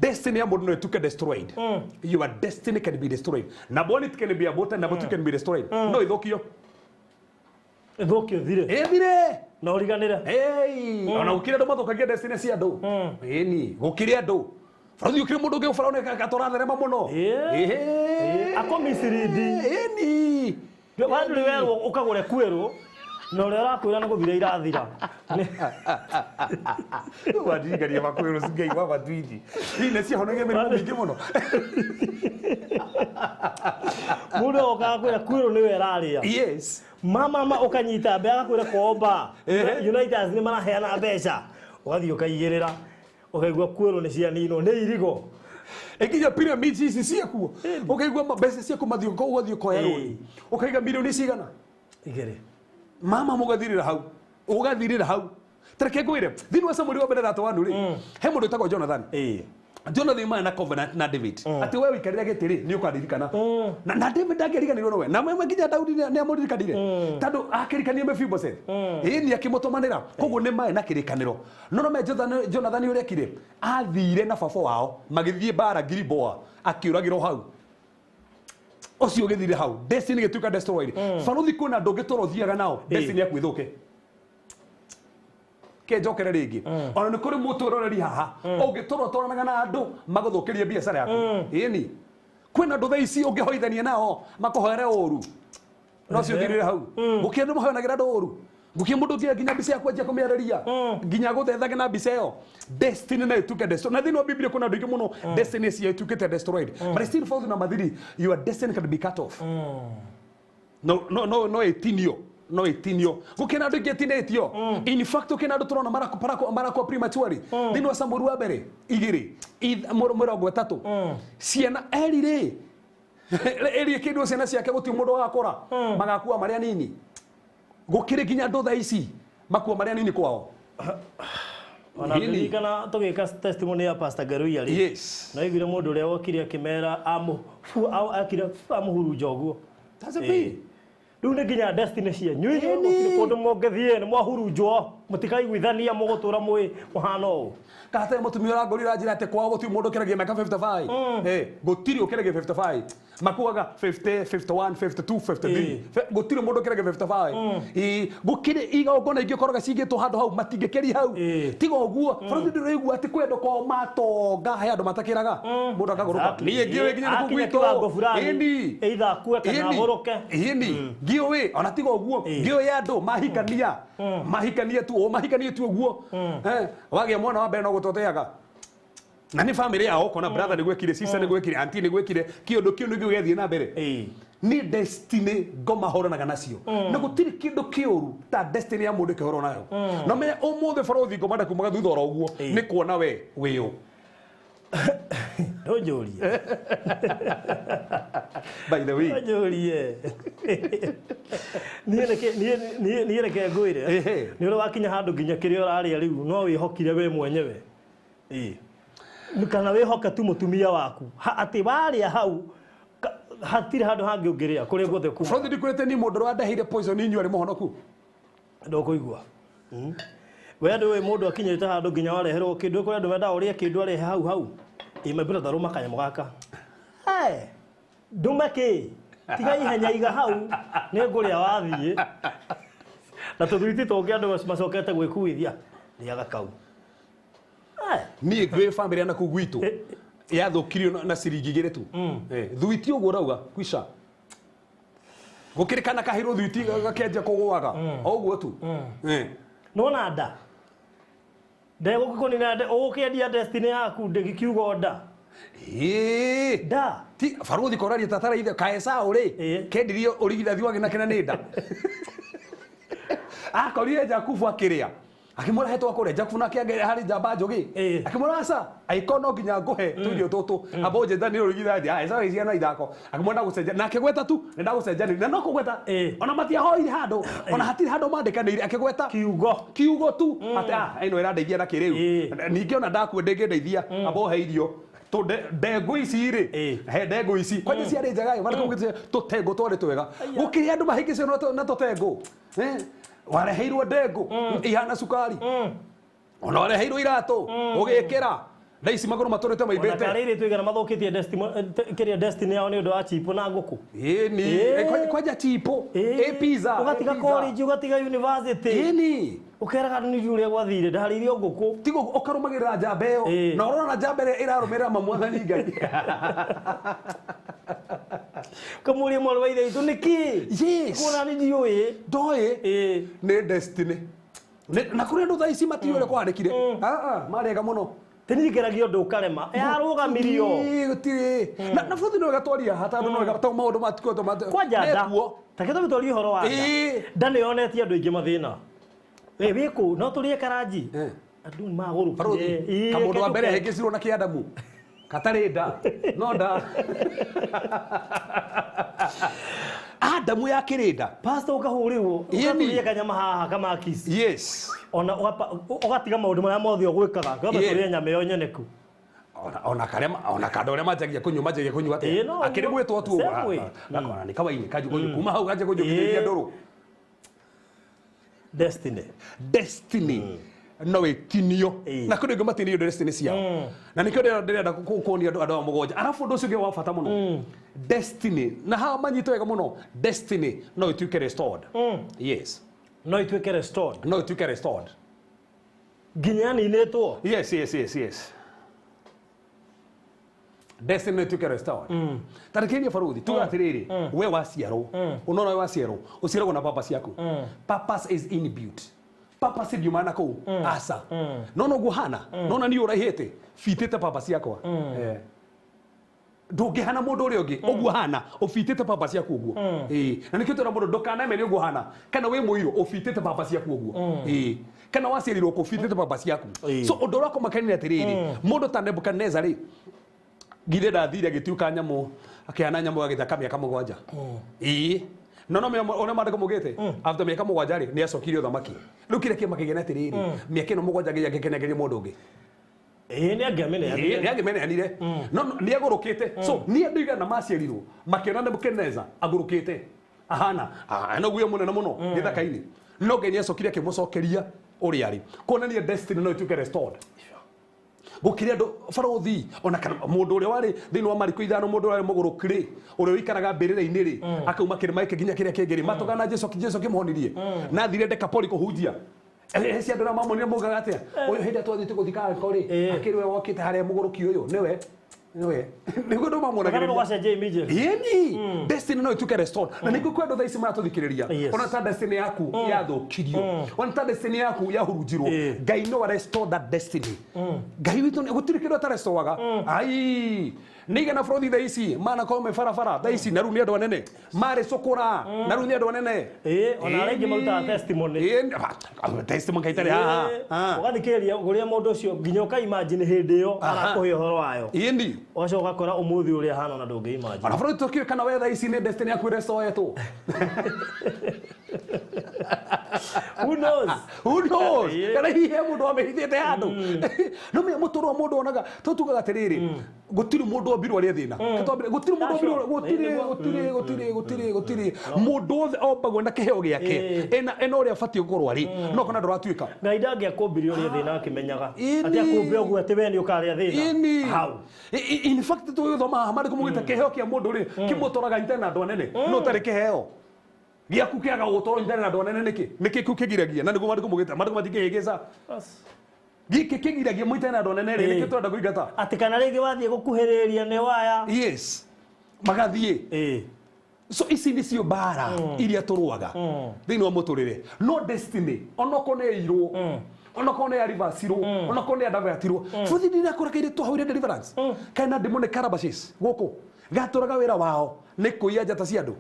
destiny ya mũndũ no ĩtuĩke destroyed. Your destiny can be destroyed. Number one, it can be aborted. Number two, it can be destroyed. No ĩthũkio. Ĩthũkio thire. Ĩthire. Na ũriganĩre. Ona gũkĩrĩ andũ mathũkagia destiny cia andũ. Ĩni, gũkĩrĩ andũ. Bũrũthi ũkĩrĩ mũndũ ũngĩ ũbara gatũratherema mũno. Ako misiridi. Ĩni. Wandũ werwo ũkagũre kwĩrwo na ũrĩa ũrakwĩra nĩ gũthira irathira. Wandirikania makwĩrwo Ngai wa matwini. Hihi nĩ ciahonagia mĩrimũ mĩingĩ mũno. Mũndũ okaga kwĩra kwĩrwo nĩwe ĩrarĩa. Yes. Mama ũkanyita mbe agakwĩra komba. United nĩ maraheana mbeca. Ũgathiĩ ũkaigĩrĩra. Ũkaigua kwĩrwo nĩ cianinwo nĩ irigo. Ĩkinya pyramids ici ciakuo. Ũkaigua mbeca ciaku mathiĩ ũgathiĩ ũkoya rũni. Ũkaiga milioni cigana? Igĩrĩ. Mama mũgathirĩra hau. Ũgathirĩra hau. Tareke ngwĩre, thĩinĩ wa Samueli wa mbere 31 rĩ, he mũndũ wĩtagwo Jonathan. Jonathan marĩ na covenant na David. Atĩ we wĩikarĩra gĩtĩ rĩ, nĩ ũkaririkana. Na David ndangĩariganĩirwo nĩwe. Na mwe nginya Daudi nĩ amũririkanire. Tondũ akĩrikania Mephibosheth. Ĩĩ nĩ akĩmũtũmanĩra. Koguo nĩ marĩ na kĩrĩkanĩro. No no me Jonathan ũrĩa ekire, athire na baba wao, magĩthiĩ mbara Gilboa, akĩũragĩrwo hau. Ũcio ũgĩthire hau. Destiny ĩgĩtuĩka destroyed. Barũthi kwĩna andũ ũngĩtũra ũthiaga nao, destiny yaku ĩthũke. Ke njokere rĩngĩ. Ona nĩ kũrĩ mũtũroreri haha ũngĩtũra ũtwaranaga na andũ magũthũkĩrie biacara yaku. Ĩni. Kwĩna andũ thaa ici ũngĩhoithania nao makũhoere ũru. No ũcio ũthirĩre hau. Gũkĩrĩ andũ mahoyanagĩra andũ ũru. Gũkĩrĩ mũndũ ũngĩoya nginya mbica yaku anjia kũmĩarĩria. Nginya gũthethage na mbica ĩyo. Destiny nayo ĩtuĩke destroyed. Na thĩinĩ wa Biblia kwĩna andũ aingĩ mũno destiny ciao ituĩkĩte destroyed. But still fourth number three, your destiny can be cut off. No no no no ĩtinio. No ĩtinio. Gũkĩrĩ andũ aingĩ ĩtinĩtio. In fact gũkĩrĩ andũ tũrona marakua prematurely. Thĩinĩ wa Samueli wa mbere igĩrĩ 30 ciana eri rĩ eri ĩkĩndwo ciana ciake gũtirĩ mũndũ ũgakũra magakua marĩ anini. Gũkĩrĩ nginya andũ thaa ici makua marĩ anini kwao. Ona ndirikana tũgĩka testimony ya Pastor Garuia rĩ. Yes. Na iguire mũndũ ũrĩa wokire akĩmera akire amũhurunja ũguo. That's a bit. Rĩu nĩ nginya destiny cianyu inyuĩ gũtirĩ kũndũ mũngĩthiĩ nĩ mwahurunjwo mũtikaiguithania mũgũtũra mwĩ mũhana ũũ. Kahata mũtumia ũrangũrire anjĩra atĩ kwao gũtirĩ mũndũ ũkĩragia mĩaka 55. Gũtirĩ ũkĩragia 55. Makuaga 50, 51, 52, 53. Gũtirĩ mũndũ ũkĩragia 55. Gũkĩrĩ igongona ingĩ ũkoraga cigĩtwo handũ hau matingĩkĩria hau. Tiga ũguo, bũrũri ndĩraigua atĩ kwĩ andũ kwao matonga he andũ matakĩraga. Mũndũ akagũrũka. Niĩ ngĩũĩ nginya nĩ kũu gwitũ. Ĩni. Either akue kana agũrũke. Ĩni. Ngĩũĩ ona tiga ũguo, ngĩũĩ andũ mahikania. Mahikania tu, o mahikania tu ũguo. Wagĩa mwana wa mbere no gũtoteaga. Na nĩ family yao kona brother nĩ gwekire, sister nĩ gwekire, auntie nĩ gwekire, kĩũndũ kĩu nĩkĩo gĩathiĩ na mbere. Nĩ destiny ngoma horanaga nacio. Na gũtirĩ kĩndũ kĩũru ta destiny ya mũndũ ĩkĩhorwo nayo. No menya ũmũthĩ bũrũthi ngoma ndakumaga thutha oro ũguo nĩ kuona we wĩũ. Ndũnjũrie. By the way. Ndũnjũrie. Niĩ reke ngwĩre. Nĩ ũrĩa wakinya handũ nginya kĩrĩa ũrarĩa rĩu no wĩhokire we mwenyewe. Kana wĩhoke tu mũtumia waku. Atĩ warĩa hau hatirĩ handũ hangĩ ũngĩrĩa kũrĩa guothe kuma. Bũrũthi ndikwĩrĩte ni mũndũ ũrĩa wandeheire poison inyuĩ arĩ mũhonoku. Ndũkũigua. We ndũĩ mũndũ akinyĩte handũ nginya wareherwo kĩndũ kũrĩa andũ mendaga ũrĩe kĩndũ arehe hau hau. Ĩ my brother rũma kanyamũ gaka. Hey, ndume kĩ? Tiga ihenya iga hau nĩ ngũrĩa wathiĩ. Na tũthwiti tũngĩ andũ macokete gwĩkuithia. Rĩaga kau. Niĩ ngwĩ family na kũu gwitũ yathũkirio na ciringi igĩrĩ tu. Thwiti ũguo ũrauga kwisha. Gũkĩrĩ kana kahĩrwo thwiti gakĩanjia kũgũaga. O ũguo tu. Nona nda. Ndegũkũnina ũgũkĩendia destiny yaku ndĩgĩkiuga nda. Nda. Ti baruthi koraria tatara ithe kaesaũ rĩ kendirio ũrigithathi wake na kĩna nĩ nda. Akorire Jakubu akĩrĩa. Akĩmwĩra he twakũrĩa Jakubu nake angĩ harĩ njamba njũgĩ. Akĩmwĩra aca angĩkorwo no nginya ngũhe tũirio tũtũ amba ũnjĩtanie ũrigithathi. Ah, Esau ciana ithako. Akĩmwĩra ndagũcenjia na akĩgweta tu nĩ ndagũcenjanĩria na no kũgweta. Ona matiahoire handũ ona hatirĩ handũ mandĩkanĩire akĩgweta kiugo tu atĩ ah ĩno ĩrandeithia na kĩrĩu. Ningĩ ona ndakua ndĩngĩndeithia amba ũhe irio. Ndengũ ici rĩ he ndengũ ici kwanja ciarĩ njega ĩ marĩ tũtengũ twarĩ twega gũkĩrĩ andũ mahĩngĩcwo na tũtengũ. Wareheirwo ndengũ ihana cukari ona wareheirwo iratũ ũgĩkĩra thaa ici magũrũ matũrĩte maimbĩte. Ona karĩ irĩtu igana mathũkĩtie kĩrĩa destiny yao nĩ ũndũ wa chipo na ngũkũ. Ĩni kwanja chipo ĩ pizza ũgatiga college ũgatiga university. Ĩni ũkeraga nĩ ũrĩa gwathire ndarĩirio ngũkũ. Tigo ũkarũmagĩrĩra njamba ĩyo na ũrona njamba ĩrĩa ĩrarũmĩrĩra mamwathani Ngai. Kamũria mwarĩ wa ithe witũ nĩkĩ? Yes. Kuona nĩ ndiũĩ. Ndoĩ. Nĩ destiny. Na kũrĩ andũ thaa ici matiũĩ ũrĩa kwanĩkire. Marĩega mũno. Tiningeragia ũndũ ũkarema. Yarũgamirio. Gũtirĩ. Na bũrũri no ĩgatwaria haha tondũ no ĩgatwa maũndũ matikũ Kwanja nda. Ta kĩtũmi twarie ũhoro wa nda. Nda nĩ yonetie andũ aingĩ mathĩna. Wĩkũ no tũrĩe karanji. Andũ nĩ magũrũkire. Kamũndũ wa mbere ahĩngĩcirwo na kĩandamu. Katarĩ nda. No nda. Adamu yakĩrĩ nda. Pastor ũkahũrĩrwo. Ũgatũrĩe kanyama haha kamakis. Yes. Ona ũgatiga maũndũ marĩa mothe ũgwĩkaga. Kwamba tũrĩe nyama ĩyo nyeneku. Ona karĩa ona kando ũrĩa manjagia kũnyua manjagia kũnyua atĩa. Akĩrĩ mwĩtwo tu ũguo. Gakona nĩ kawaini kanjũ kũnyua kuma hau kanjũ kũnyua nginya ndũrũ. Destiny. Destiny. No ĩtinio. Na kũrĩ angĩ matinio destiny ciao. Na nĩkĩo ndĩrenda kuonia andũ a mũgwanja. Arabu ũndũ ũcio ũngĩ wa bata mũno. Destiny. Na haha manyitwo wega mũno. Destiny no ĩtuĩke restored. Yes. No ĩtuĩke restored. No ĩtuĩke restored. Nginya yaninĩtwo. Yes, yes, yes, yes. Destiny no ĩtuĩke restored. Ta rekereria baruthi tuga atĩrĩrĩ we waciarwo ũnona we waciarwo ũciaragwo na purpose yaku. Purpose is inbuilt. Purpose ndiumana na kũu aca. No noguo hana nona niĩ ũraihĩte bitĩte purpose yakwa. Ndũngĩhana mũndũ ũrĩa ũngĩ ũguo hana ũbitĩte purpose yaku ũguo. Na nĩkĩo twĩra mũndũ ndũkaname nĩ ũguo hana kana wĩ mũirũ ũbitĩte purpose yaku ũguo. Kana waciarirwo kũ ũbitĩte purpose yaku. So ũndũ ũrĩa ũkũmakania atĩrĩrĩ mũndũ ta Nebukadnezar rĩ githĩ ndathire agĩtuĩka nyamũ akĩhana nyamũ agĩthaka mĩaka mũgwanja. No no ũrĩa maandĩko maugĩte after mĩaka mũgwanja rĩ nĩ acokirie ũthamaki. Rĩu kĩrĩa kĩmakĩgĩa nĩ atĩrĩrĩ mĩaka ĩno mũgwanja nginya angĩkenegeria mũndũ ũngĩ. Nĩ angĩameneanire. Nĩ angĩmeneanire. No nĩ agũrũkĩte. So nĩ andũ igana maciarirwo makĩona Nebukadnezar agũrũkĩte ahana ena guoya mũnene mũno gĩthaka-inĩ. No Ngai nĩ acokire akĩmũcokeria ũrĩa arĩ. Kuonania destiny no ĩtuĩke restored. Gũkĩrĩ andũ barothi ona kana mũndũ ũrĩa warĩ thĩinĩ wa mariko ithano mũndũ ũrĩa warĩ mũgũrũki rĩ ũrĩa ũikaraga mbĩrĩra-inĩ rĩ akauma kĩrĩma gĩkĩ nginya kĩrĩa kĩngĩ rĩ matũgana Jesũ kĩmũhonirie na athire Dekapoli kũhunjia. Eci andũ arĩa mamonire maugaga atĩa ũyũ hĩndĩ ĩrĩa twathiĩte gũthika anko rĩ akĩrĩ we wokĩte harĩa mũgũrũki ũyũ nĩwe. Niwe niguo ndo mamuonagĩrĩria. Kana no immediately. Yeni destiny no ituke restored. Na nĩguo kwĩ andũ thaa ici maratũthikĩrĩria. Yes. Ona ta destiny yaku yathũkirio, ona ta destiny yaku yahurunjirwo, Ngai no restore that destiny. Ngai witũ gũtirĩ kĩndũ atarestoraga. Ai nĩigana bũrũri thaa ici manakorwo me barabara thaa ici, na rĩu nĩ andũ anene marĩ cũkũra, na rĩu nĩ andũ anene. Ona arĩa aingĩ marutaga testimony. Testimony kaitarĩ haha. Ũgathikĩrĩria ũrĩa mũndũ ũcio nginya ũka imagine hĩndĩ ĩyo arakũhe ũhoro wayo. Ĩni. Ũgacoka ũgakora ũmũthĩ ũrĩa ahana na ndũngĩ imagine. Ona bũrũri tũkĩũĩ kana we thaa ici nĩ destiny yaku ĩrestoetwo. Who knows? Who knows? Kana hihi he mũndũ wamĩhithĩte handũ. No menya mũtũrwo wa mũndũ onaga tũtugaga atĩrĩrĩ, gũtirĩ mũndũ ombirwo arĩ thĩna. Gũtirĩ mũndũ ombirwo, gũtirĩ gũtirĩ gũtirĩ gũtirĩ gũtirĩ mũndũ wothe ombagwo na kĩheo gĩake ena ena ũrĩa abatiĩ gũkorwo arĩ, no kana ndũratuĩka. Ngai ndangĩakũmbirie ũrĩa thĩna akĩmenyaga. Atĩ akũmbe ũguo atĩ we nĩ ũkarĩa thĩna. Hau. In fact tũgĩthoma haha maandĩko maugĩte kĩheo kĩa mũndũ rĩ kĩmũtwaraga nyitane na andũ anene, no ũtarĩ kĩheo gĩaku kĩaga gũtwarwo nyitane na andũ anene nĩkĩ? Nĩkĩ kĩu kĩgiragia? Na nĩguo maandĩko maugĩte, maandĩko matingĩhĩngĩca. Gĩkĩ kĩgiragia mũitane na andũ anene rĩ, nĩkĩ tũrenda kũingata? Atĩ kana rĩngĩ wathiĩ gũkuhĩrĩria nĩ waya. Yes. Magathiĩ. So ici nĩcio mbara iria tũrũaga thĩinĩ wa mũtũrĩre. No destiny onokorwo nĩ yairwo, onokorwo nĩ yarivacirwo, onokorwo nĩ yadavertirwo, bũthi ndinakora kairĩtu twahoire deliverance kaina ndĩmone Calabashes gũkũ gatũraga wĩra wao nĩ kũiya njata cia andũ.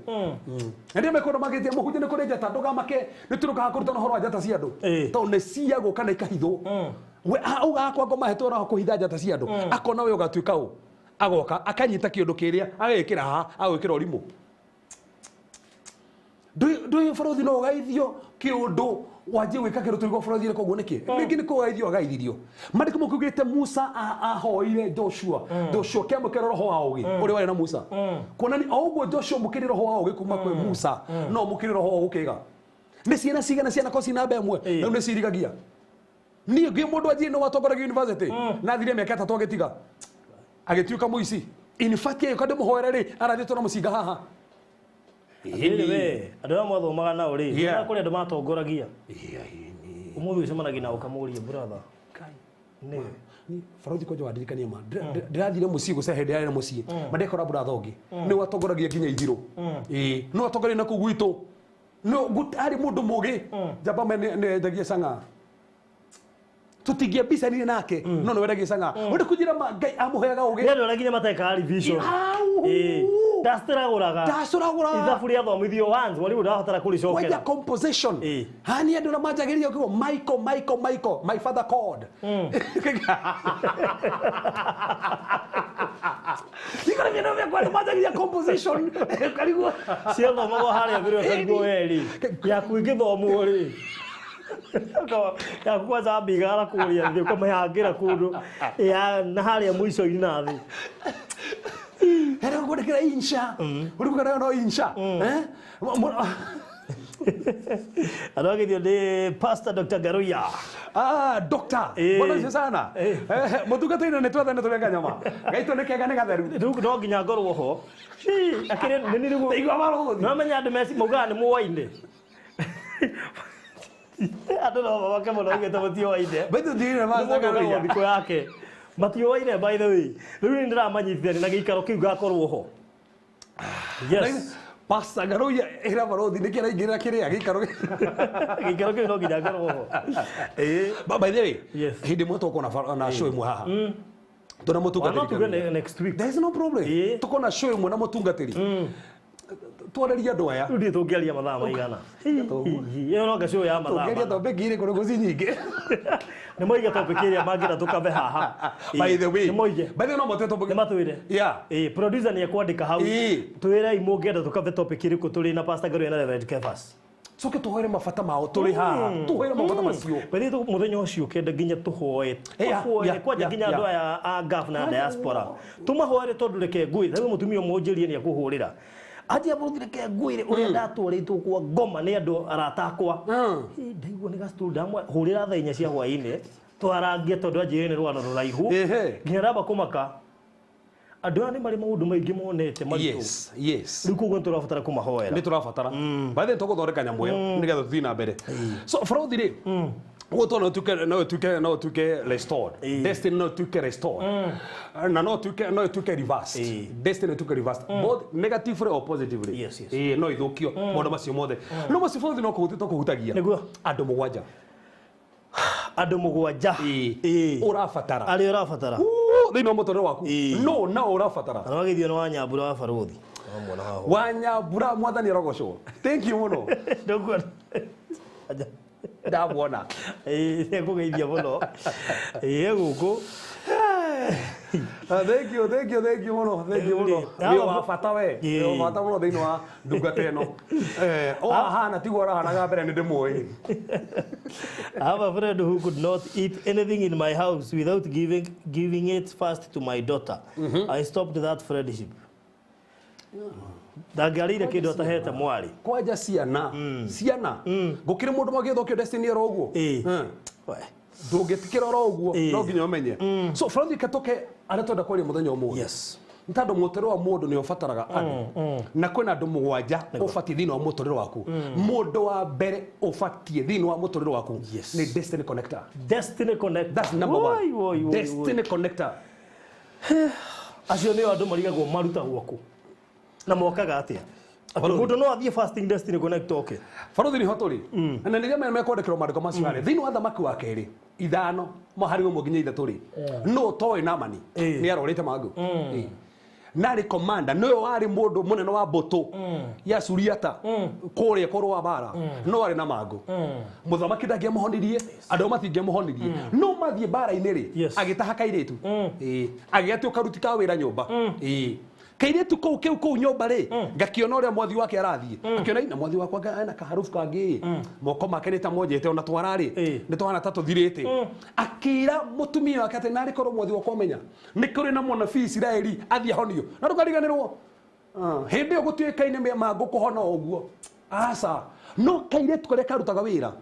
Na ndio mekondo magĩtie mũhunjia nĩ kũrĩ njata, ndũgamake nĩ tũrũkaga kũrutana ũhoro wa njata cia andũ tondũ nĩ ciagwo kana ikahithwo. We auga akwa ngoma hetwo roho kũhitha njata cia andũ, akona we ũgatuĩka ũ, agoka akanyita kĩũndũ kĩrĩa agagĩkĩra haha, agagĩkĩra ũrimũ. Ndũĩ bũrũri no ũgaithio kĩũndũ wanjie gwĩka kĩndũ tũrigwo bũrũri koguo nĩkĩ? Rĩngĩ nĩ kũgaithio agaithirio. Maandĩko makiugĩte Musa ahoire Joshua, Joshua kĩamũkĩra roho wa ũũgĩ ũrĩa warĩ na Musa. Kuonania o ũguo Joshua mũkĩrĩ roho wa ũũgĩ kuma kwĩ Musa, no mũkĩrĩ roho wa gũkĩga. Nĩ ciana cigana cianakorwo ciĩ namba ĩmwe na rĩu nĩ ciirigagia. Niĩ ngĩ mũndũ anjie nĩ watongoragia university na athire mĩaka 3 agĩtiga agĩtuĩka mũici. In fact agĩũka ndĩmũhoere rĩ arathiĩ na mũcinga haha. Anyway, andũ arĩa mwathomaga nao rĩ, kũrĩ andũ matongoragia. Ũmũthĩ ũcemanagia na ũkamũria brother. Nĩ Barothi kwanja wandirikania ma ndĩrathire mũciĩ gũcea hĩndĩ yarĩ na mũciĩ ma ndekora brother ũngĩ nĩ watongoragia nginya ithirũ. Ĩĩ nĩ watongoragia na kũu gwitũ, no arĩ mũndũ mũgĩ njamba me nĩ endagia cang'aa, tũtingĩambicanire nake no nĩ wendagia cang'aa. Ũndũ kũnjĩra ma Ngai amũheaga ũgĩ. Nĩ andũ arĩa nginya matekaga revision. Ndacũragũraga. Ndacũragũraga. Ithabu rĩathomithio once, mwarimũ ndarabatara kũrĩcokera. Kwanja composition. Hani andũ arĩa manjagĩrĩria ũkiuga Michael, Michael, Michael, my father called. Ikora mĩena mĩakwa andũ manjagĩrĩria composition. Karigwo. Ciathomagwo harĩa mbere ũkarigwo we rĩ. Yaku ĩngĩthomwo rĩ. Yaku kwanza ambigara kũrĩa thĩ ũkamĩhangĩra kũndũ ya na harĩa mũico-inĩ na thĩ. Hera ngwandĩkĩra insha. Ũrĩ kũgana no insha. Andũ agĩthio nĩ Pastor Dr. Ngaruiya. Doctor. Bwana asifiwe sana. Mũtungatĩri nĩ twethane tũrĩa nyama. Gaitũ nĩ kega nĩ gatheru. Rĩu no nginya ngorwo ho. Akĩrĩ nĩ nĩ rĩu. Ndaigua marogothi. No menya andũ meci maugaga nĩ muoine. Andũ no mamake mũno augĩte mũtioaine. Baitu ndirire Pastor Ngaruiya. Thikũ yake. Matioaine by the way. Rĩu nĩ ndĩramanyitithania na gĩikaro kĩu ngakorwo ho. Yes. Pastor Ngaruiya ĩra barothi nĩkĩ araingĩrĩra kĩrĩa gĩikaro gĩikaro kĩu no nginya ngorwo ho. By the way, yes. Hĩndĩ ĩmwe tũkorwo na show ĩmwe haha. Tũna mũtungatĩri. No tuge next week. There is no problem. Tũkorwo na show ĩmwe na mũtungatĩri. Twarĩrie andũ aya. Rĩu ndiĩ tũngĩaria mathaa maigana. Ĩyo no show ya mathaa. Tũngĩaria topic igĩrĩ kũrĩ ngũci nyingĩ. Nĩ moige topic ĩrĩa mangĩenda tũkabe haha. By the way. Nĩ moige. By the way no mote topic. Nĩ matwĩre. Yeah. Producer nĩ ekwandĩka hau. Twĩrei mũngĩenda tũkabe topic ĩrĩkũ tũrĩ na Pastor Ngaruiya na Reverend Kefas. Coke tũhoere mabata mao tũrĩ haha. Tũhoere mabata macio. By the way mũthenya ũcio kenda nginya tũhoe. Tũhoere kwanja nginya andũ aya a Gulf na diaspora. Tũmahoere tondũ reke ngũĩ. Rĩu mũtumia ũmwe ũnjĩrie nĩ ekũhũrĩra. Aje bũrũri reke ngwĩre ũrĩa ndatwarĩtwo kwa ngoma nĩ andũ arata akwa. Ndaigua nĩ gastool ndamwe hũrĩra thaa 4 cia hwaĩ-inĩ twarangie tondũ anjĩrĩ nĩ rũgano rũraihu. Nginya ndamba kũmaka. Andũ aya nĩ marĩ maũndũ maingĩ monete maritũ. Yes, yes. Rĩu koguo nĩ tũrabatara kũmahoera. Nĩ tũrabatara. By the way tũgũthondeka nyamũ ĩyo nĩgetha tũthiĩ na mbere. So bũrũri rĩ, Ũguo no tuke no tuke no tuke restored. Destiny no tuke restored. Na no tuke no tuke reversed. Destiny tuke reversed both negatively or positively. Yes, yes. No ithukio maũndũ macio mothe. No macio bothe no kũhutia tũkũhutagia. Nĩguo. Andũ mũgwanja. Andũ mũgwanja. Ũrabatara. Arĩa ũrabatara. Thĩinĩ wa mũtũrĩre waku. No na ũrabatara. Kana wagĩthio nĩ Wanyambura wa Barũthi. Wamwona haha. Wanyambura mwathani arogocwo. Thank you mũno. Ndũkuona. Ndamwona. Nĩngũgeithia mũno. Gũkũ. Thank you, thank you, thank you mũno, thank you mũno. Nĩ wa bata we. Nĩ wa bata mũno thĩinĩ wa ndungata ĩno. O ahana tiguo arahanaga mbere nĩ ndĩmũĩ. I have a friend who could not eat anything in my house without giving it first to my daughter. I stopped that friendship. Ndangĩarĩire kĩndũ atahete mwarĩ. Kwanja ciana, ciana. Gũkĩrĩ mũndũ magĩthũkio destiny oro ũguo. Ndũngĩtĩkĩra oro ũguo, no nginya ũmenye. So Francis katoke arĩa twenda kwaria mũthenya ũmũthĩ. Yes. Nĩ tondũ mũtũrĩre wa mũndũ nĩ ũbataraga andũ. Na kwĩna andũ mũgwanja ũbatiĩ thĩinĩ wa mũtũrĩre waku. Mũndũ wa mbere ũbatiĩ thĩinĩ wa mũtũrĩre waku nĩ destiny connector. Destiny connector. That's number one. Destiny connector. Acio nĩo andũ marigagwo marutagwo kũ? Na mokaga atĩa? Mũndũ no athiĩ fasting destiny connector oke. Barothi nĩho tũrĩ. Na nĩrĩo mekwandĩkĩrwo maandĩko macio harĩa. Thĩinĩ wa thamaki wa kerĩ 5 mũhari ũmwe nginya 3 rĩ. No ũtoĩ Naamani nĩ arorĩte mangũ. Narĩ commander nĩwe warĩ mũndũ mũnene wa mbũtũ ya Suriata kũrĩa kũrũa mbara no arĩ na mangũ. Mũthamaki ndangĩamũhonirie, andũ matingĩamũhonirie. No mathiĩ mbara-inĩ rĩ, agĩtaha kairĩtu. Agĩgatua karuti ka wĩra nyũmba. Kairĩtu kũu kĩu kũu nyũmba rĩ, ngakĩona ũrĩa mwathi wake arathiĩ. Akĩona na mwathi wakwa ena kaharufu kangĩ. Moko make nĩ ta monjete ona twara rĩ, nĩ twana ta tũthirĩte. Akĩra mũtumia wake atĩ narĩ korwo mwathi wakwa amenya nĩ kũrĩ na mũnabii Isiraeli athiĩ ahonio. Na ndũkariganĩrwo. Hĩndĩ ĩyo gũtuĩkaine mangũ kũhona o ũguo. Aca. No kairĩtu karĩa karutaga wĩra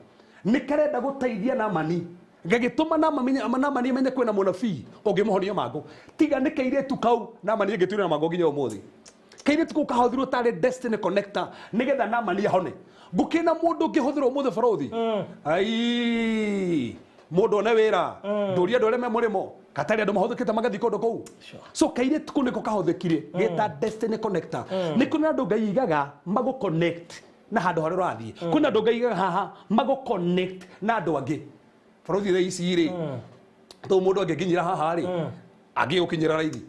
nĩ karenda gũteithia Naamani. Gagĩtũma Naamani amenye kwĩna mũnabii ũngĩmũhonia mangũ. Tiga nĩ kairĩtu kau Naamani ĩngĩtuĩra na mangũ nginya ũmũthĩ. Kairĩtu kau kahũthĩrwo tarĩ destiny connector nĩgetha Naamani ahone. Gũkĩna mũndũ ũngĩhũthĩrwo ũmũthĩ Barothi. Ai, mũndũ one wĩra. Ndũria andũ arĩa me mũrĩmo. Katarĩ andũ mahũthĩkĩte magathiĩ kũndũ kũu. So kairĩtu kau nĩko kahũthĩkire geta destiny connector. Nĩ kũrĩ andũ Ngai aigaga magũ connect na handũ harĩa ũrathiĩ. Kwĩna andũ Ngai aigaga haha magũ connect na andũ angĩ. Barothi thaa ici rĩ, tũ mũndũ angĩkinyĩra haha rĩ, angĩgũkinyĩra raithi.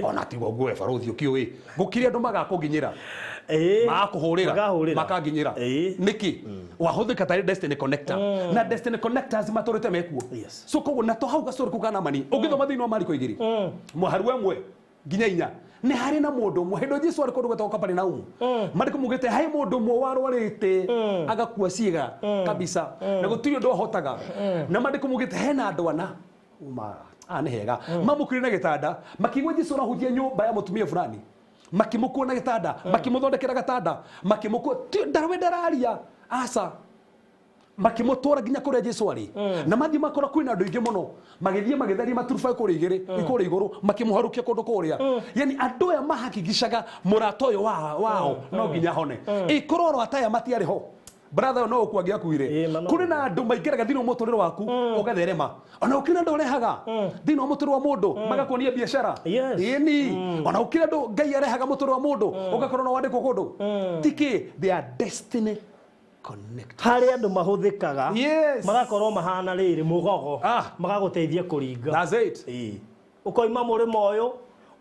Ona tiguo nguo Barothi ũkĩũĩ. Gũkĩrĩ andũ magakũnginyĩra. Magakũhũrĩra, makanginyĩra. Nĩkĩ? Wahũthĩka tarĩ destiny connector. Na destiny connectors matũrĩte mekuo. So koguo na to hau gastory kau ka Naamani, ũngĩthoma thĩinĩ wa Mariko 2, mũhari wa 1 nginya 4, nĩ harĩ na mũndũ ũmwe hĩndĩ Jesũ arĩ kũndũ gwĩtagwo Kaperinaumu. Mariko mugĩte harĩ mũndũ ũmwe warwarĩte agakua ciĩga kabisa na gũtirĩ ũndũ ahotaga. Na Mariko mugĩte hena andũ ana nĩ hega mamũkuire na gĩtanda makĩigua Jesũ arahunjia nyũmba ya mũtumia fulani, makĩmũkua na gĩtanda, makĩmũthondekera gatanda, makĩmũkua we ndararia aca, makĩmũtwara nginya kũrĩa Jesũ arĩ. Na mathiĩ makora kwĩna andũ aingĩ mũno, magĩthiĩ magĩtharia maturubarĩ kũrĩa igĩrĩ kũrĩa igũrũ, makĩmũharũkia kũndũ kũrĩa. Yani andũ aya mahakikicaga mũrata ũyũ wao no nginya ahone. Ĩkorwo arata aya matiarĩ ho, brother no ũkua angĩakuire. Kũrĩ na andũ maingĩraga thĩinĩ wa mũtũrĩre waku ũgatherema. Ona gũkĩrĩ andũ ũrehaga thĩinĩ wa mũtũrĩre wa mũndũ magakuonia biacara. Ĩni. Ona gũkĩrĩ andũ Ngai arehaga mũtũrĩre wa mũndũ ũgakorwo no wandĩkwo kũndũ. Tikĩ they are destiny connected. Harĩ andũ mahũthĩkaga magakorwo mahana rĩrĩ mũgogo magagũteithia kũringa. That's it. Ũkoima mũrĩmo ũyũ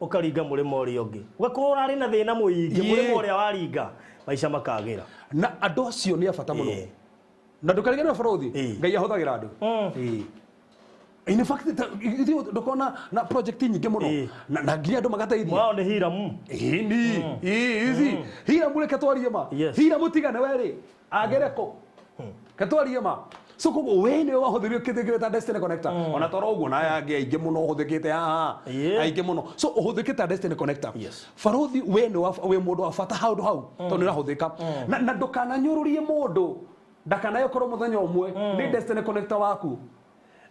ũkaringa mũrĩmo ũrĩa ũngĩ. Ũgakorwo ũrarĩ na thĩna mũingĩ mũrĩmo ũrĩa waringa maica makagĩra. Na andũ acio nĩ a bata mũno. Na ndũkariganĩrwo Barothi, Ngai ahũthagĩra andũ. In fact, ndũkona na project nyingĩ mũno na nginya andũ magateithia. Wao nĩ Hiramu. Ĩni, easy. Hiramu reke twarie ma. Hiramu tigane we rĩ, agere kũ? Reke twarie ma. So koguo we nĩwe wahũthĩrire kĩndũ kĩrĩa destiny connector. Ona toro ũguo na aya angĩ aingĩ mũno ũhũthĩkĩte haha. Aingĩ mũno. So ũhũthĩkĩte destiny connector. Barothi we nĩ wĩ mũndũ wa bata handũ hau tondũ nĩ ũrahũthĩka. Na ndũkananyũrũrie mũndũ ndakanaye ũkorwo mũthenya ũmwe nĩ destiny connector waku.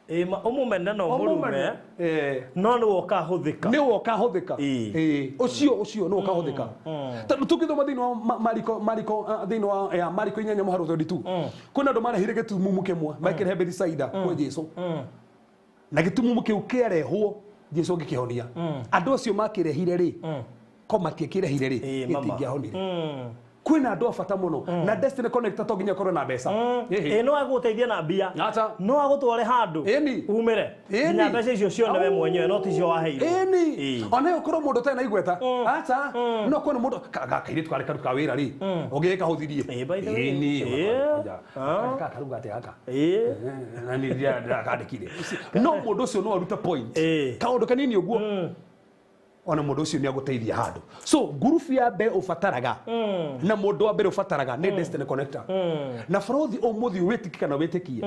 Ũmũmene na ũmũrume no nĩwe ũkahũthĩka. Nĩwe ũkahũthĩka. Ũcio ũcio nĩwe ũkahũthĩka. Tondũ tũngĩthoma thĩinĩ wa Mariko Mariko thĩinĩ wa ya Mariko 8:32 kwĩna andũ marehire gĩtumumu kĩmwe mekĩrehe Bethisaida kwĩ Jesũ na gĩtumumu kĩu kĩarehwo Jesũ agĩkĩhonia. Andũ acio makĩrehire rĩ ko matiakĩrehire rĩ gĩtingĩahonire. Kwĩna andũ a bata mũno na Destiny Connector to nginya ũkorwo na mbeca. No agũteithie na mbia. No agũtware handũ umĩre nginya mbeca icio cione we mwenyewe no ticio waheirwo. Ona ũkorwo mũndũ ũtarĩ na igweta acha no kwĩna mũndũ kairĩtu karĩ karuta wĩra rĩ ũngĩgĩkahũthirie. Karuga atĩa gaka na nĩ ndĩrakandĩkire no mũndũ ũcio no arute point kaũndũ kanini ũguo ona mũndũ ũcio nĩ agũteithia handũ. So ngurubu ya mbere ũbataraga na mũndũ wa mbere ũbataraga nĩ Destiny Connector. Na barothi ũmũthĩ wĩtĩkie kana wĩtĩkie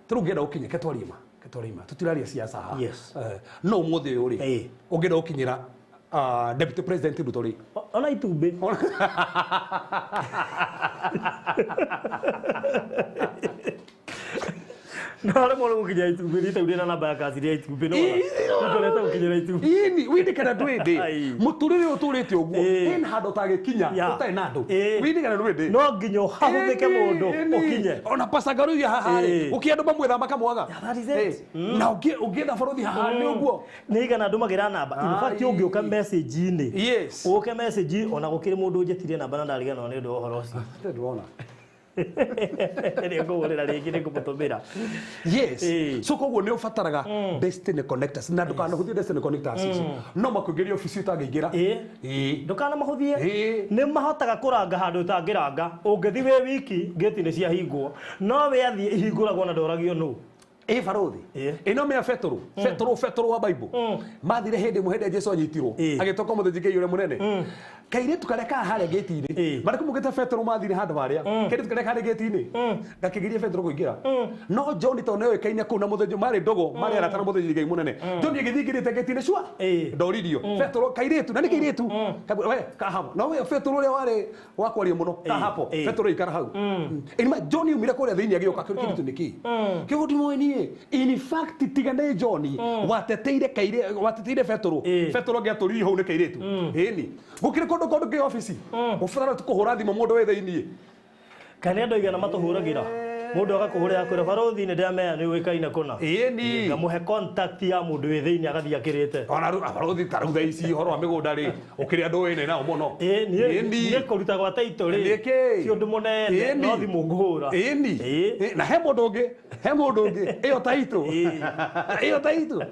ta rĩu ũngĩenda gũkinya ketwarie ma tũtiraria siasa haha. No ũmũthĩ ũyũ rĩ ũngĩenda gũkinyĩra Deputy President Ruto rĩ ona itumbĩ no rĩmwe gũkinya itumbĩ rita urĩ na namba ya kazi ya itumbĩ no ndũreta gũkinyĩra itumbĩ. Ĩni wĩndĩ kana ndwĩndĩ mũtũrĩre ũyũ ũtũrĩte ũguo hena handũ ũtagĩkinya ũtarĩ na andũ wĩndĩ kana ndwĩndĩ no nginya ũhahũthĩke mũndũ ũkinye. Ona pacangaruia haha rĩ ũkĩ andũ mamwetha makamwaga na ũngĩetha barothi haha nĩ ũguo nĩ igana ndũmagĩra namba. In fact ũngĩũka message-inĩ ũke message ona gũkĩrĩ mũndũ ũnjĩtirie namba na ndariganĩrwo nĩ ũndũ wa ũhoro ũcio. Ndĩrona nĩngũhũrĩra rĩngĩ nĩngũmũtũmĩra. Yes. So koguo nĩ ũbataraga Destiny Connectors na ndũkanahũthie Destiny Connectors icio no makũingĩrie obici ũtangĩingĩra. Ndũkanamahũthie. Nĩ mahotaga kũranga handũ ũtangĩranga. Ũngĩthiĩ wĩ wiki ngĩti nĩ ciahingwo no we athiĩ ihingũragwo na ndoragio nũ. Barothi ĩno mĩa Petero Petero Petero wa Bible mathire hĩndĩ ĩmwe hĩndĩ Jesũ anyitirwo agĩtoka mũthĩnjĩri Ngai ũrĩa mũnene kairĩtu karĩa ka harĩa gĩti-inĩ marĩ kũmũkĩte Petero mathire handũ harĩa kairĩtu karĩa karĩ gĩti-inĩ gakĩgiria Petero kũingĩra no John tondũ nĩoĩkaine kũu na mũthĩnjĩri marĩ ndũgũ marĩ arata na mũthĩnjĩri Ngai mũnene John agĩthiĩ ingĩrĩte gĩti-inĩ cua ndoririo Petero kairĩtu na nĩ kairĩtu we kahapo no we Petero ũrĩa warĩ wa kwaria mũno kahapo Petero ikara hau ĩnima John umire kũrĩa thĩinĩ agĩũka kĩrĩtu nĩkĩ kĩu ndimũĩ. In fact tiga nĩ John wateteire kaire wateteire Petero Petero angĩatũririe hau nĩ kairĩtu. Ĩni gũkĩrĩ kũndũ kũndũ kĩ obici ũbatara kũhũra thimũ mũndũ wĩ thĩinĩ kana andũ aigana matũhũragĩra mũndũ agakũhũrĩra akwĩra barothi nĩ ndĩramenya nĩ ũĩkaine kũna ngamũhe contact ya mũndũ wĩ thĩinĩ agathiĩ akĩrĩte. Ona rĩu barothi ta rĩu thaa ici ũhoro wa mĩgũnda rĩ ũkĩrĩ andũ wĩne nao mũno. Niĩ kũruta gwa title rĩ ti ũndũ mũnene no thimũ ngũhũra. Ĩni na he mũndũ ũngĩ ĩyo title ĩyo title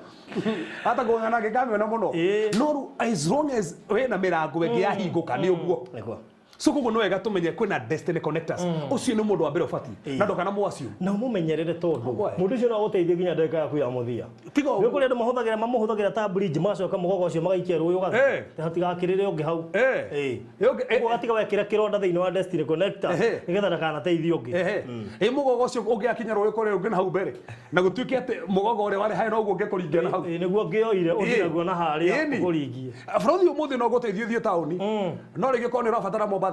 hata kũng'ana nake ngamĩona mũno no rĩu as long as wĩna mĩrango ĩngĩ yahingũka nĩ ũguo. So koguo no wega tũmenye kwĩna Destiny Connectors ũcio nĩ mũndũ wa mbere ũbatiĩ na ndũkana mũacio na ũmũmenyerere tondũ mũndũ ũcio no agũteithie nginya ndagĩka yaku ya mũthia. Nĩ kũrĩ andũ mahũthagĩra mamũhũthagĩra ta bridge magacoka mũgogo ũcio magaikia rũĩ ũgathiĩ hatigakĩrĩre ũngĩ hau. Ũguo ũgatiga wekĩra kĩronda thĩinĩ wa Destiny Connector nĩgetha ndakanateithie ũngĩ. Ĩ mũgogo ũcio ũngĩakinya rũĩ kũrĩ ũngĩ na hau mbere na gũtuĩke atĩ mũgogo ũrĩa warĩ harĩa noguo ũngĩkũringia na hau. Nĩguo ngĩoire ũthiĩ naguo na harĩa ũkũringie. Barothi ũmũthĩ no ũgũteithie ũthiĩ taũni no rĩngĩ korwo nĩ ũrabatara Mombatha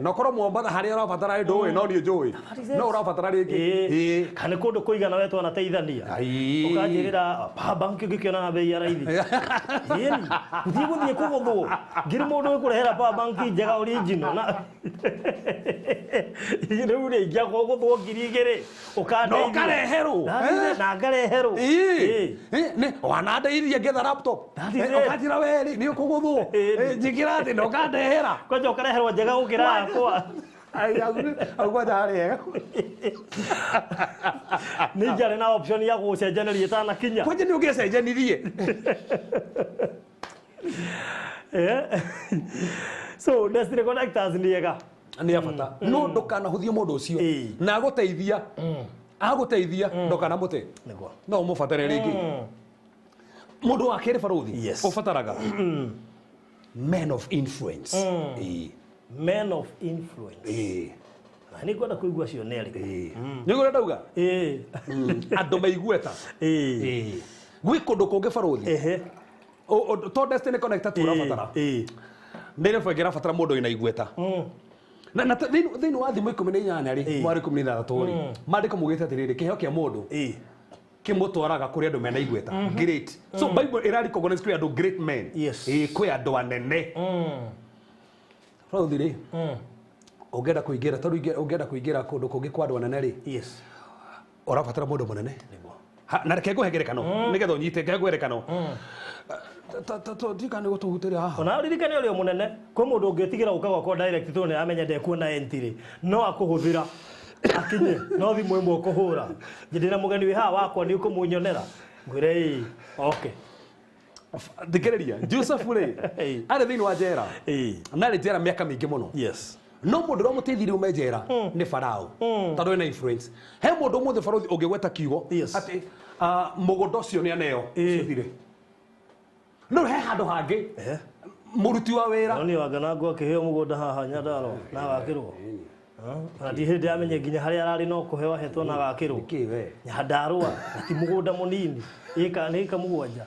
no korwo Mombatha harĩa ũrabatara ndũĩ no niĩ njũĩ no ũrabatara rĩngĩ kana kũndũ kũigana we twanateithania ũkanjĩrĩra banki ũngĩkĩona na bei ya raithi. Ĩni gũthiĩ gũthiĩ kũgũthwo ngiri mũndũ ũkũrehera power bank njega original na rĩu rĩ ingĩagwo gũthwo 2000 ũkandeithia no ũkareherwo na ngareherwo wanandeithia ngetha laptop ũkanjĩra we rĩ nĩ ũkũgũthwo njĩkĩra atĩ na ũkandehera kwanja ũkareherwo njega gũkĩra yakwa. Au kwanja harĩ hega nĩ njarĩ na option ya gũcenjanĩria ĩtanakinya kwanja nĩ ũngĩcenjanirie. So Destiny Connectors nĩ ega nĩ ya bata no ndũkanahũthie mũndũ ũcio na agũteithia agũteithia ndũkanamũte no ũmũbatare rĩngĩ. Mũndũ wa kerĩ barothi ũbataraga men of influence. Men of influence. Na nĩ ngwenda kũigua cio nĩ arĩkũ. Nĩ ũrĩa ndauga andũ maigueta gwĩ kũndũ kũngĩ barothi to Destiny Connector tu ũrabatara nĩ level ĩngĩ ĩrabatara mũndũ wĩna igweta. Na thĩinĩ wa thimo 18 rĩ mwari 16 rĩ maandĩko maugĩte atĩrĩrĩ kĩheo kĩa mũndũ Kimutwaraga kuri andu mena igweta. Great. So Bible ira recognize kuri andu great men. Yes. Kwi andu anene. Barathi ri. Ungenda kuingira tondu ungenda kuingira kundu kungi kwa andu anene ri. Yes. Urabatara mundu munene. Na reke nguhe ngerekano nigetha unyite reke ngerekano. Ndikane gutuhutĩria haha. Ona ririkane ũrĩa mũnene kwĩ mũndũ ũngĩtigĩra gũka gwakwa direct tondũ nĩaramenya ndekuona entry no akũhũthĩra akinye no thimũ ĩmwe ũkũhũra nje ndĩna mũgeni wĩ haha wakwa nĩ ũkũmunyonera ngwĩre ĩĩ okay. Thikĩrĩria Joseph rĩ arĩ thĩinĩ wa njera na arĩ njera mĩaka mĩingĩ mũno. Yes. No mũndũ ũrĩa ũmũteithirie ume njera nĩ Farao tondũ ena influence. He mũndũ ũmũthĩ barothi ũngĩgweta kiugo atĩ mũgũnda ũcio nĩ aneo ũcio. No he handũ hangĩ mũruti wa wĩra no nĩ wangana akĩheo mũgũnda haha Nyandarua na agakĩrwo na ndi hĩndĩ amenye nginya harĩa ararĩ no kũheo ahetwo na agakĩrwo nĩkĩ we Nyandarua na ti mũgũnda mũnini ĩka nĩ ĩka mũgwanja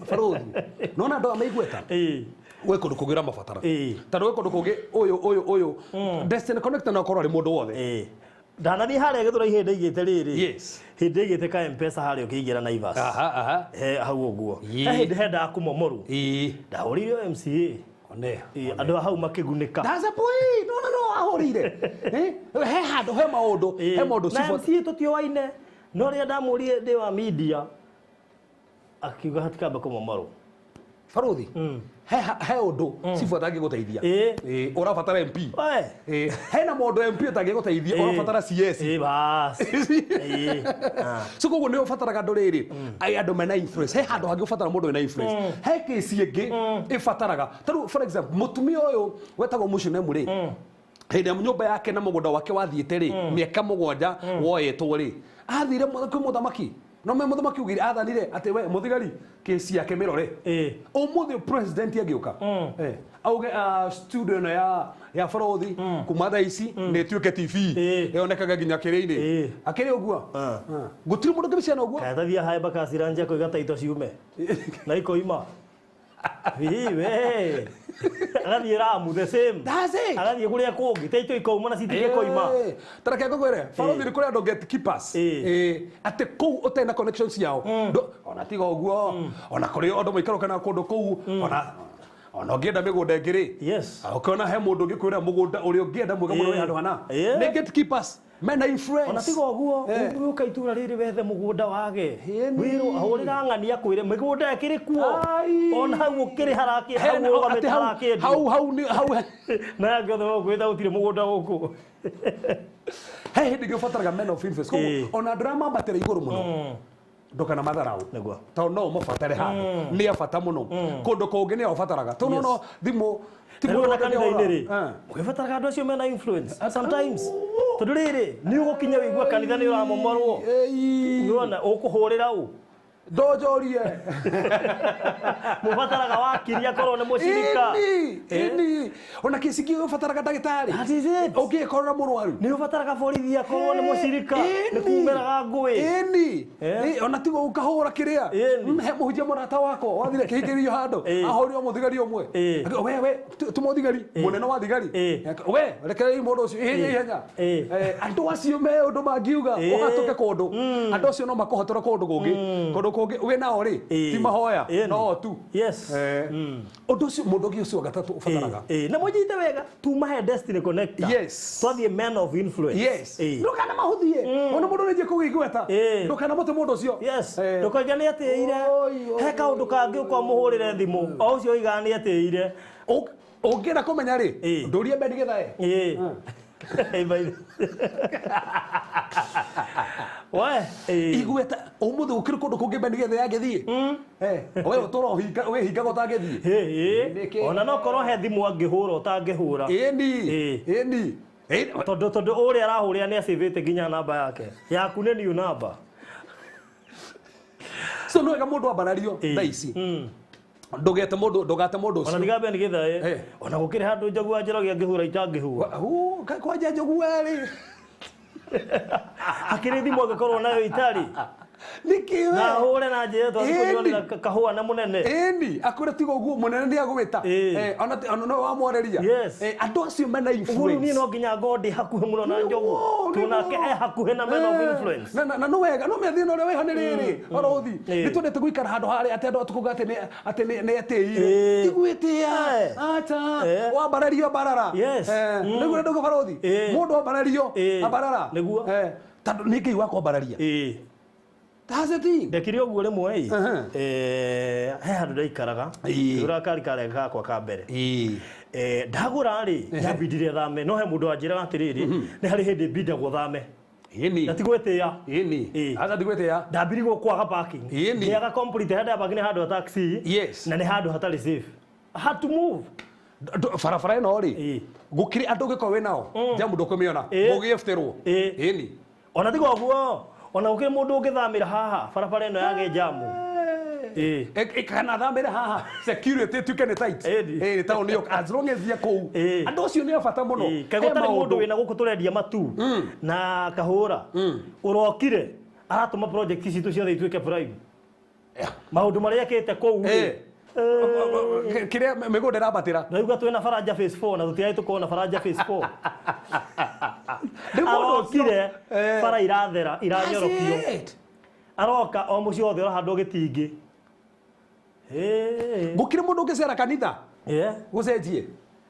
barothi nona andũ aya maigweta gwĩ kũndũ kũngĩ ũramabatara tondũ gwĩ kũndũ kũngĩ ũyũ ũyũ Destiny Connector no akorwo arĩ mũndũ wothe. Ndanathiĩ harĩa Gĩthũrai hĩndĩ aigĩte rĩrĩ. Yes. Hĩndĩ aigĩte ka M-Pesa harĩa ũkĩingĩra Naivas. Aha aha. He hau ũguo. He hĩndĩ hendaga kũmomorwo. Ndahũrĩire MCA. One. Andũ a hau makĩgunĩka. That's a point. No no no ahũrĩire. He handũ he maũndũ he maũndũ Na MCA tũtioaine. No rĩrĩa ndamũrire ndĩ wa media akiuga hatikamba kũmomorwo. Barothi he ũndũ cibũ atangĩgũteithia. Ũrabatara MP. Hena mũndũ MP ũtangĩgũteithia ũrabatara CS. Bas. So koguo nĩ ũbataraga andũ rĩrĩ andũ mena influence. He handũ hangĩ ũbatara mũndũ wĩna influence. He kesi ĩngĩ ĩbataraga tarĩu for example mũtumia ũyũ wetagwo Mũshunemu rĩ hĩndĩ ĩrĩa nyũmba yake na mũgũnda wake wathiĩte rĩ mĩaka mũgwanja woyetwo rĩ athire kwĩ mũthamaki. No me mũthamaki ugire athanire atĩ we mũthigari kesi yake mĩrore. Ũmũthĩ president agĩũka auge studio ĩno ya barothi kuma thaa ici nĩ ĩtuĩke TV ĩonekaga nginya kĩrĩ-inĩ akĩrĩ ũguo gũtirĩ mũndũ ũngĩmĩciana ũguo katathiĩ hae bakacira nja kũiga taito ciume na ikoima. We agathiĩ Ramu the same. That's it. Agathiĩ kũrĩa kũngĩ taito ikauma na citige koima. Tareke ngũkwĩre barothi nĩ kũrĩ andũ gatekeepers atĩ kũu ũtarĩ na connections ciao ona tiga ũguo ona kũrĩ andũ maikaraga kũndũ kũu ona ũngĩenda mĩgũnda ĩngĩ rĩ yes ũkĩona he mũndũ ũngĩkwĩra mũgũnda ũrĩa ũngĩenda mwega mũno wĩ handũ hana nĩ gatekeepers mena influence. Ona tiga ũguo ũgĩũka itũra rĩrĩ wethe mũgũnda wage wĩrwo ahũrĩra ng'ania akwĩre mĩgũnda ĩkĩrĩ kuo ona hau ũkĩrĩ harakĩ hau ũrũgamĩte harakĩendio hau hau hau na angĩ othe magũkwĩra gũtirĩ mũgũnda gũkũ. He hĩndĩ ĩngĩ ũbataraga men of influence koguo ona andũ arĩa mambatĩra igũrũ mũno ndũkana matharau tondũ no ũmabatare handũ nĩ a bata mũno kũndũ kũngĩ nĩ ũbataraga tondũ no thimũ Rĩu kanitha-inĩ rĩ ũgĩbataraga andũ acio mena influence sometimes tondũ rĩrĩ nĩ ũgũkinya wĩigua kanitha nĩ ũramomorwo nĩwona ũkũhũrĩra ũ ndonjorie mũbataraga wakiri akorwo nĩ mũcirika ĩni ona kĩci kĩu ũbataraga ndagĩtarĩ ũngĩkorora mũrwaru nĩ ũbataraga borithi akorwo nĩ mũcirika nĩ kumĩraga ngũĩ ĩni ona tigo ũkahũra kĩrĩa he mũhunjia mũrata wakwa wathire kĩhingĩrio handũ ahũrire mũthigari ũmwe we ti mũthigari mũnene wa thigari we rekereria mũndũ ũcio ihenya ihenya andũ acio me ũndũ mangiuga ũhatũke kũndũ andũ acio no makũhotore kũndũ kũngĩ kũndũ kũngĩ wĩ nao rĩ ti mahoya no tu. Yes. Ũndũ ũcio mũndũ ũngĩ ũcio wa gatatũ ũbataraga na mũnyite wega tuma he Destiny Connector. Yes. Twathiĩ men of influence. Yes. Ndũkana mahũthie ona mũndũ nĩnjie kũgĩa igweta ndũkana mũte mũndũ ũcio. Yes. Ndũkoiga nĩ atĩire he kaũndũ kangĩ ũkamũhũrĩre thimũ o ũcio oigaga nĩ atĩire ũngĩenda kũmenya rĩ ndũrie Ben Githae. We igweta ũmũthĩ gũkĩrĩ kũndũ kũngĩ Ben Githae angĩthiĩ we ũtũra wĩhingaga ũtangĩthiĩ ona no korwo he thimũ angĩhũra ũtangĩhũra ĩni tondũ ũrĩa arahũrĩra nĩ acĩvĩte nginya namba yake yaku nĩ new number. So no wega mũndũ ambarario thaa ici ndũgete mũndũ ndũgate mũndũ ũcio ona tiga Ben Githae ona gũkĩrĩ handũ Njogu wa Njoroge angĩhũra itangĩhũra kwanja Njogu werĩ akĩrĩ thimũ angĩkorwo nayo itarĩ Nĩkĩ we? Na hũre na njĩra Ĩni. twathiĩ kahũa na mũnene. Ĩni, akwĩra tiga ũguo mũnene nĩ agũgĩta. Ĩĩ. Ona no wamwarĩria. Yes. Andũ acio mena Ũguo rĩu niĩ influence. no nginya ngorwo ndĩ hakuhĩ mũno na Njogu. Nĩguo, Tondũ nake nĩguo. e hakuhĩ na men of influence. Na no wega no mĩathĩ ũrĩa wĩho nĩ rĩrĩ orothi Ĩĩ. nĩ twendete gũikara handũ harĩa atĩ andũ atũkũga atĩ atĩ nĩ etĩire Ĩĩ. ti gwĩtĩa Eh. acha Eh. wambarario mbarara. Yes. Nĩguo ndũgũ barothi Ĩĩ. mũndũ ambarario Ĩĩ. ambarara. Nĩguo. Tondũ nĩ Ngai wakwambararia. Ĩĩ. That's the thing. Ndekire ũguo rĩmwe ĩ. Aha. He handũ ndaikaraga. Ĩĩ. Ngĩgũra kari karĩa gakwa ka mbere. Ĩĩ. Ndagũra rĩ, yambindire thame, no he mũndũ wanjĩraga atĩrĩrĩ, nĩ harĩ hĩndĩ mbindagwo thame. Ĩni. Na ti gwĩtĩa. Ĩni. Ĩĩ. Acha ti gwĩtĩa. Ndambirigwo kwaga parking. Ĩni. Ngĩaga complete handũ ya parking nĩ handũ ha taxi. Yes. Na nĩ handũ hatarĩ safe. I had to move. Barabara ĩno rĩ Ĩĩ. gũkĩrĩ andũ ũngĩkorwo wĩ nao jamu ndũkũmĩona Ĩĩ. mũgĩefterwo. Ĩĩ. Ĩni. Ona tiga ũguo, ona gũkĩrĩ mũndũ ũngĩthamĩra haha barabara ĩno ya jamu. Ĩĩ. Kana thamĩre haha security ĩtuĩke nĩ tight. Ĩni. Ĩĩ, taũni ĩyo as long as ya kũu Ĩĩ. andũ acio nĩ a bata mũno. Ĩĩ, kaĩ He gũtarĩ mũndũ maũndũ. wĩna gũkũ tũrendia matu na kahũra ũrokire aratũma project citũ ciothe ituĩke prime. Maũndũ marĩa ekĩte kũu rĩ, Ĩĩ. Kĩrĩa mĩgũnda ĩrambatĩra. Ndaigua twĩna Baranja phase 4 na tũtiarĩ tũkorwo na Baranja phase 4. Nĩ mũndũ ũcio. Arokire bara irathera iranyorokio. That's it. Aroka o mũciĩ wothe ũrahandwo gĩtingĩ. Ĩĩ. Gũkĩrĩ mũndũ ũngĩcera kanitha Ĩĩ. gũcenjie.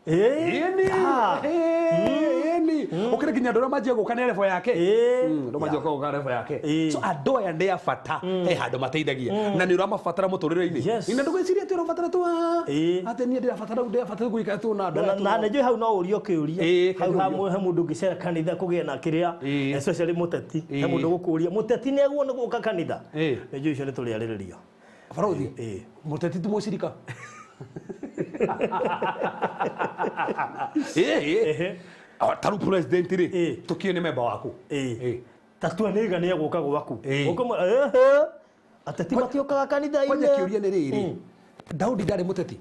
Ĩĩ. Ĩni. Ah. Ĩni. Ũkĩrĩ nginya andũ arĩa manjia gũka nĩ level yake. Ĩĩ. Andũ manjia gũka level yake. Ĩĩ. So andũ aya nĩ a bata he handũ mateithagia na nĩ ũramabatara mũtũrĩre-inĩ. Yes. Na ndũgwĩciria atĩ ũrabatara tu Ĩĩ. atĩ niĩ ndĩrabatara ndĩrabatara gũikara tu na andũ aya tu. Na nĩ njũĩ hau no ũrio kĩũria. Ĩĩ, Hau kĩũrio. hamwe he mũndũ ũngĩcera kanitha kũgĩe na kĩrĩa Ĩĩ. especially mũteti. He Ĩĩ. mũndũ ũgũkũria mũteti nĩ aguo nĩ gũka kanitha. Ĩĩ. Nĩ njũĩ icio nĩ tũrĩarĩrĩria. Barothi. Ĩĩ. Mũteti ti mũcirika. Ĩĩ. Ehe. Ta rĩu president rĩ Ĩĩ. tũkiĩ nĩ memba waku. Ĩĩ. Ĩĩ. Ta tua nĩ iga nĩ egũka gwaku. Ĩĩ. Ũkũmwĩra ehe. Ateti matiũkaga kanitha-inĩ. Kwanja kĩũria nĩ rĩrĩ Daudi ndarĩ mũteti.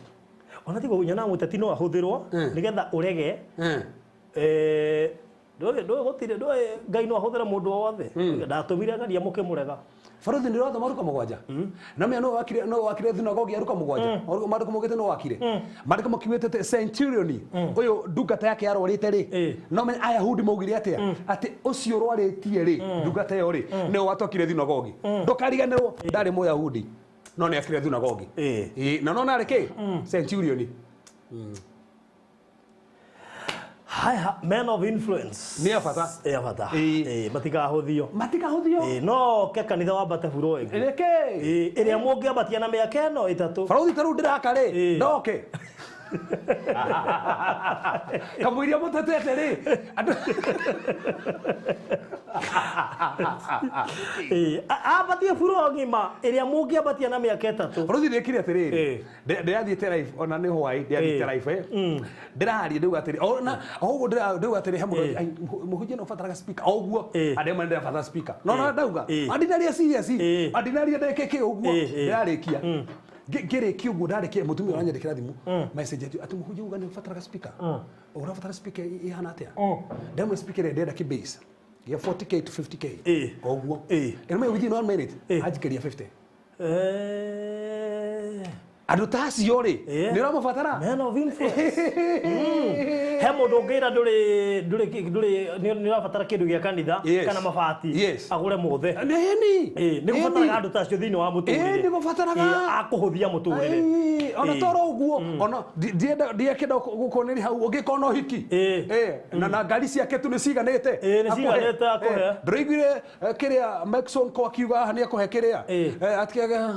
Ona tiga nyonaga mũteti no ahũthĩrwo nĩgetha ũrege ndũĩ gũtirĩ ndũĩ Ngai no ahũthĩre mũndũ o wothe. Ndatũmire ngaria mũkĩmũrega. Barothi nĩ ũrathoma Ruka 7. Na mĩa no wakire thunagogi ya Ruka 7. Maandĩko maugĩte no wakire. Maandĩko makiugĩte atĩ centurion ũyũ ndungata yake yarwarĩte rĩ Ĩĩ. no menya Ayahudi maugire atĩa atĩ ũcio ũrwarĩtie rĩ ndungata ĩyo rĩ nĩwe watokire thunagogi. Ndũkariganĩrwo ndarĩ Mũyahudi no nĩ akire thunagogi. Ĩĩ. Ĩĩ, na nona arĩ kĩ centurion. Haya, men of influence. Nĩ a bata. Nĩ a bata. Ĩĩ. Ĩĩ, matikahũthio. Matikahũthio. Ĩĩ, no ke kanitha wambate buro ĩngĩ. Reke. Ĩĩ, ĩrĩa mũngĩambatia na mĩaka ĩno ĩtatũ. Barothi ta rĩu ndĩraka rĩ Ĩĩ. ndoke kamũiria mũtetete rĩ andũ Ĩĩ, ambatie buro ng'ima ĩrĩa mũngĩambatia na mĩaka ĩtatũ. Barothi ndĩkire atĩrĩrĩ Ĩĩ. Ndĩrathiĩte live ona nĩ hwaĩ ndĩrathiĩte Ĩĩ. live ndĩraria ndauga atĩrĩ ona o ũguo ndauga atĩrĩ he mũndũ Ĩĩ. ai, mũhunjia no ũbataraga speaker o ũguo Ĩĩ. andũ amwe ndĩrabatara speaker no no ndauga Ĩĩ. andinaria serious Ĩĩ. andinaria ndekĩkĩ ũguo Ĩĩ, ĩĩ. ndĩrarĩkia Ngĩrĩkia ũguo ndarĩkia mũtumia ũranyandĩkĩra thimũ message atĩ mũhunjia uga nĩ ũbataraga speaker ũrabatara speaker ĩhana atĩa ndamwĩra speaker ĩrĩa ndĩrenda kĩ-base ya 40K to 50K Ĩĩ. o ũguo Ĩĩ. ĩno within 1 minute Ĩĩ. anjikĩria 50 andũ ta acio rĩ Ĩĩ. nĩ ũramabatara Men of influence. He mũndũ ũngĩra ndũrĩ ndũrĩ ndũrĩ nĩ ũrabatara kĩndũ gĩa kanitha Yes. kana mabati Yes. agũre mothe. Nĩ Ĩĩ, nĩ gũbataraga andũ ta acio thĩinĩ wa mũtũrĩre. Ĩĩ, nĩ gũbataraga. Ĩĩ, akũhũthia mũtũrĩre. Ĩĩ, ona Ĩĩ. toro ũguo ona ndiakĩenda gũkuoneria hau ũngĩkorwo na ũhiki Ĩĩ. Ĩĩ, na ngari ciake tu nĩ ciganĩte Ĩĩ, nĩ Akũhe. ciganĩte, akũhe. Ĩĩ, ndũraiguire kĩrĩa Maxon ko akiuga haha nĩ akũhe kĩrĩa Ĩĩ. Atiaga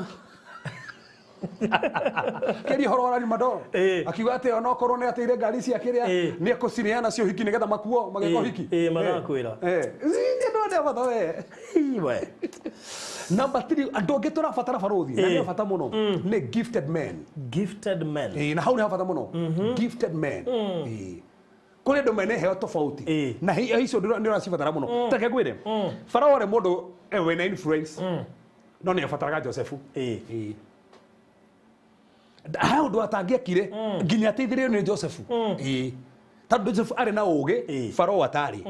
kĩria ũhoro wa Rani Madoro Ĩĩ. akiuga atĩ onokorwo nĩ ateire ngari cia kĩrĩa Ĩĩ. nĩ ekũcineana cio ũhiki nĩgetha makuo mageka Ĩĩ, ũhiki ĩĩ, marakwĩra. Ĩĩ, nĩ bata we. Ĩĩ, we. Number 3 andũ angĩ tũrabatara barothi na Ĩĩ. nĩ a bata mũno nĩ gifted men. Gifted men. Ĩĩ, na hau nĩ ha bata mũno gifted men. Ĩĩ. Kũrĩ andũ mena iheo tofauti Ĩĩ. na icio nĩ ũracibatara mũno tareke ngwĩre Farao arĩ mũndũ wĩna influence no nĩ abataraga Josefu. Ĩĩ. Ĩĩ. Ha ũndũ atangĩekire nginya ateithĩrĩrio nĩ Josefu. Ĩĩ. Tondũ Joseph arĩ na ũũgĩ Farao atarĩ.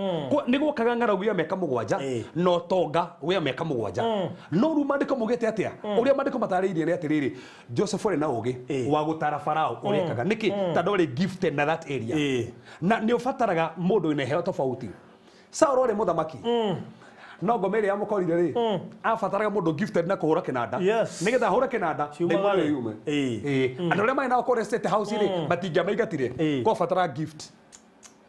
Nĩ gwokaga ng'aragu ya mĩaka 7 na ũtonga wa mĩaka 7. No rĩu maandĩko maugĩte atĩa? Ũrĩa maandĩko matarĩirie nĩ atĩrĩrĩ, Joseph arĩ na ũũgĩ wa gũtara Farao ũrĩa ekaga. Nĩkĩ? Tondũ arĩ gifted na that area. Na nĩ ũbataraga mũndũ wĩna iheo tofauti. Saũlũ arĩ mũthamaki. No ngoma ĩrĩa yamũkorire rĩ, abataraga mũndũ gifted na kũhũra kĩnanda. Nĩgetha ahũre kĩnanda, ndaimono ĩyo yume. Andũ arĩa marĩ nao kũrĩa State House rĩ, matingĩamaingatire. Kwabataraga gift.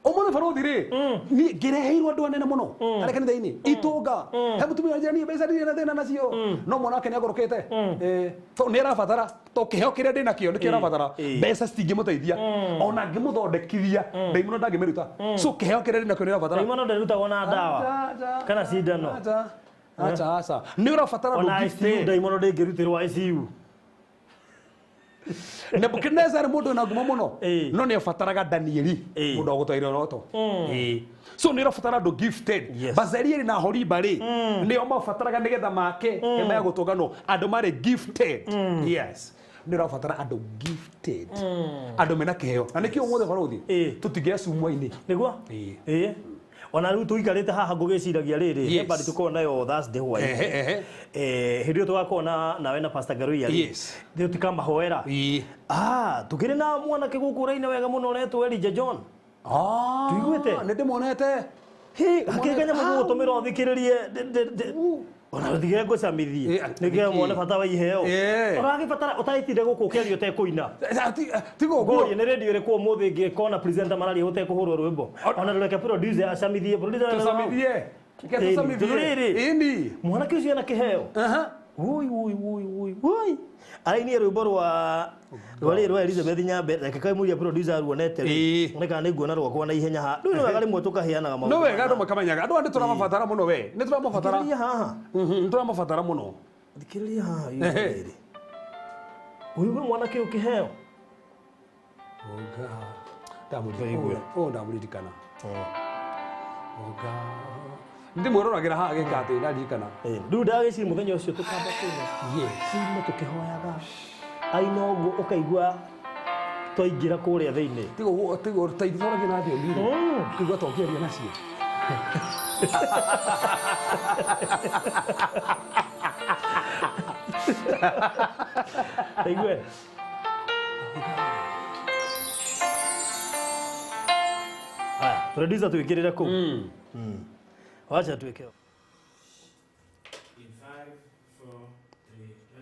Ũmũthĩ barothi rĩ, niĩ ngĩreheirwo andũ anene mũno arĩa kanitha-inĩ itonga. He mũtumia wanjĩra niĩ mbeca ndirĩ na thĩna nacio, no mwana wake nĩagũrũkĩte. Tondũ nĩarabatara, to kĩheo kĩrĩa ndĩ nakĩo nĩkĩo arabatara. Mbeca citingĩmũteithia, ona ngĩmũthondekithia ndaimono ndangĩmĩruta. So kĩheo kĩrĩa ndĩ nakĩo nĩarabatara. Ndaimono ndĩrutagwo na ndawa kana cindano. Acha acha. Nĩ ũrabatara ona ICU, ndaimono ndĩngĩrutĩrwo ICU. Nebukadnezar mũndũ wĩna ngumo mũno, no nĩ abataraga Danieli mũndũ wa gũtwarĩra roto. So nĩ ũrabatara andũ gifted. Bazalieli na Horiba rĩ, nĩo mabataraga nĩgetha make hema ya gũtũnganwo, andũ marĩ gifted. Yes. Nĩ ũrabatara andũ gifted. Andũ mena kĩheo. Na nĩkĩo ũmũthĩ barothi tũtingĩya cumwa-inĩ. Nĩguo? Ona rĩu tũikarĩte haha ngũgĩciragia rĩrĩ, he bandi tũkorwo nayo Thursday hwaĩ. Hĩndĩ ĩyo tũgakorwo nawe na Pastor Ngaruiya rĩ, tũtikamahoera. Tũkĩrĩ na mwanake gũkũ ũraina wega mũno ũretwo Elijah John. Tũiguĩte? Nĩ ndĩmuonete. Hakĩrĩ kanyamũ gũgũtũmĩra ũthikĩrĩrie ona ũtige ngũcamithie nĩgetha muone bata wa iheo. Ũragĩbatara ũtaĩtire gũkũ ũkĩaria ũtekũina. Tiga ũguo. Ngũrie nĩ radio ĩrĩkũ ũmũthĩ ĩngĩkona presenter mararia ũtekũhũrwo rwĩmbo. Ona reke producer acamithie. Producer tũcamithie. Reke tũcamithie. Ĩni. Mwanake ũcio ena kĩheo. Ui ui ui ui ui. Arainie rwĩmbo rwa rwa Elizabeth Nyambe. Reke kaimũria producer ruonete rĩ. Nĩ kana nĩnguona rwakwa na ihenya haha. Rĩu nĩ wega rĩmwe tũkaheanaga maũndũ. No wega andũ makamenyaga. Andũ aya nĩ tũramabatara mũno we. Nĩ tũramabatara. Thikĩrĩria haha. Nĩ tũramabatara mũno. Thikĩrĩria haha rĩrĩ. Ũigue mwanake ũyũ kĩheo. Oh God. Ndamũririkana. Oh God. Ndimwĩroragĩra haha gĩka atĩ ndaririkana. Rĩu ndagĩciria mũthenya ũcio tũkamba kũina. Ciina tũkĩhoyaga. Aina ũguo ũkaigua twaingĩra kũrĩa thĩinĩ. Tiga ũguo tiga ũteithũragia na thiomi rĩ. Ũkaigua ta ũkĩaria nacio. Taigue. Haya, producer tuĩkĩrĩre kũu. Wacha tuweke. In 5, 4, 3, 2.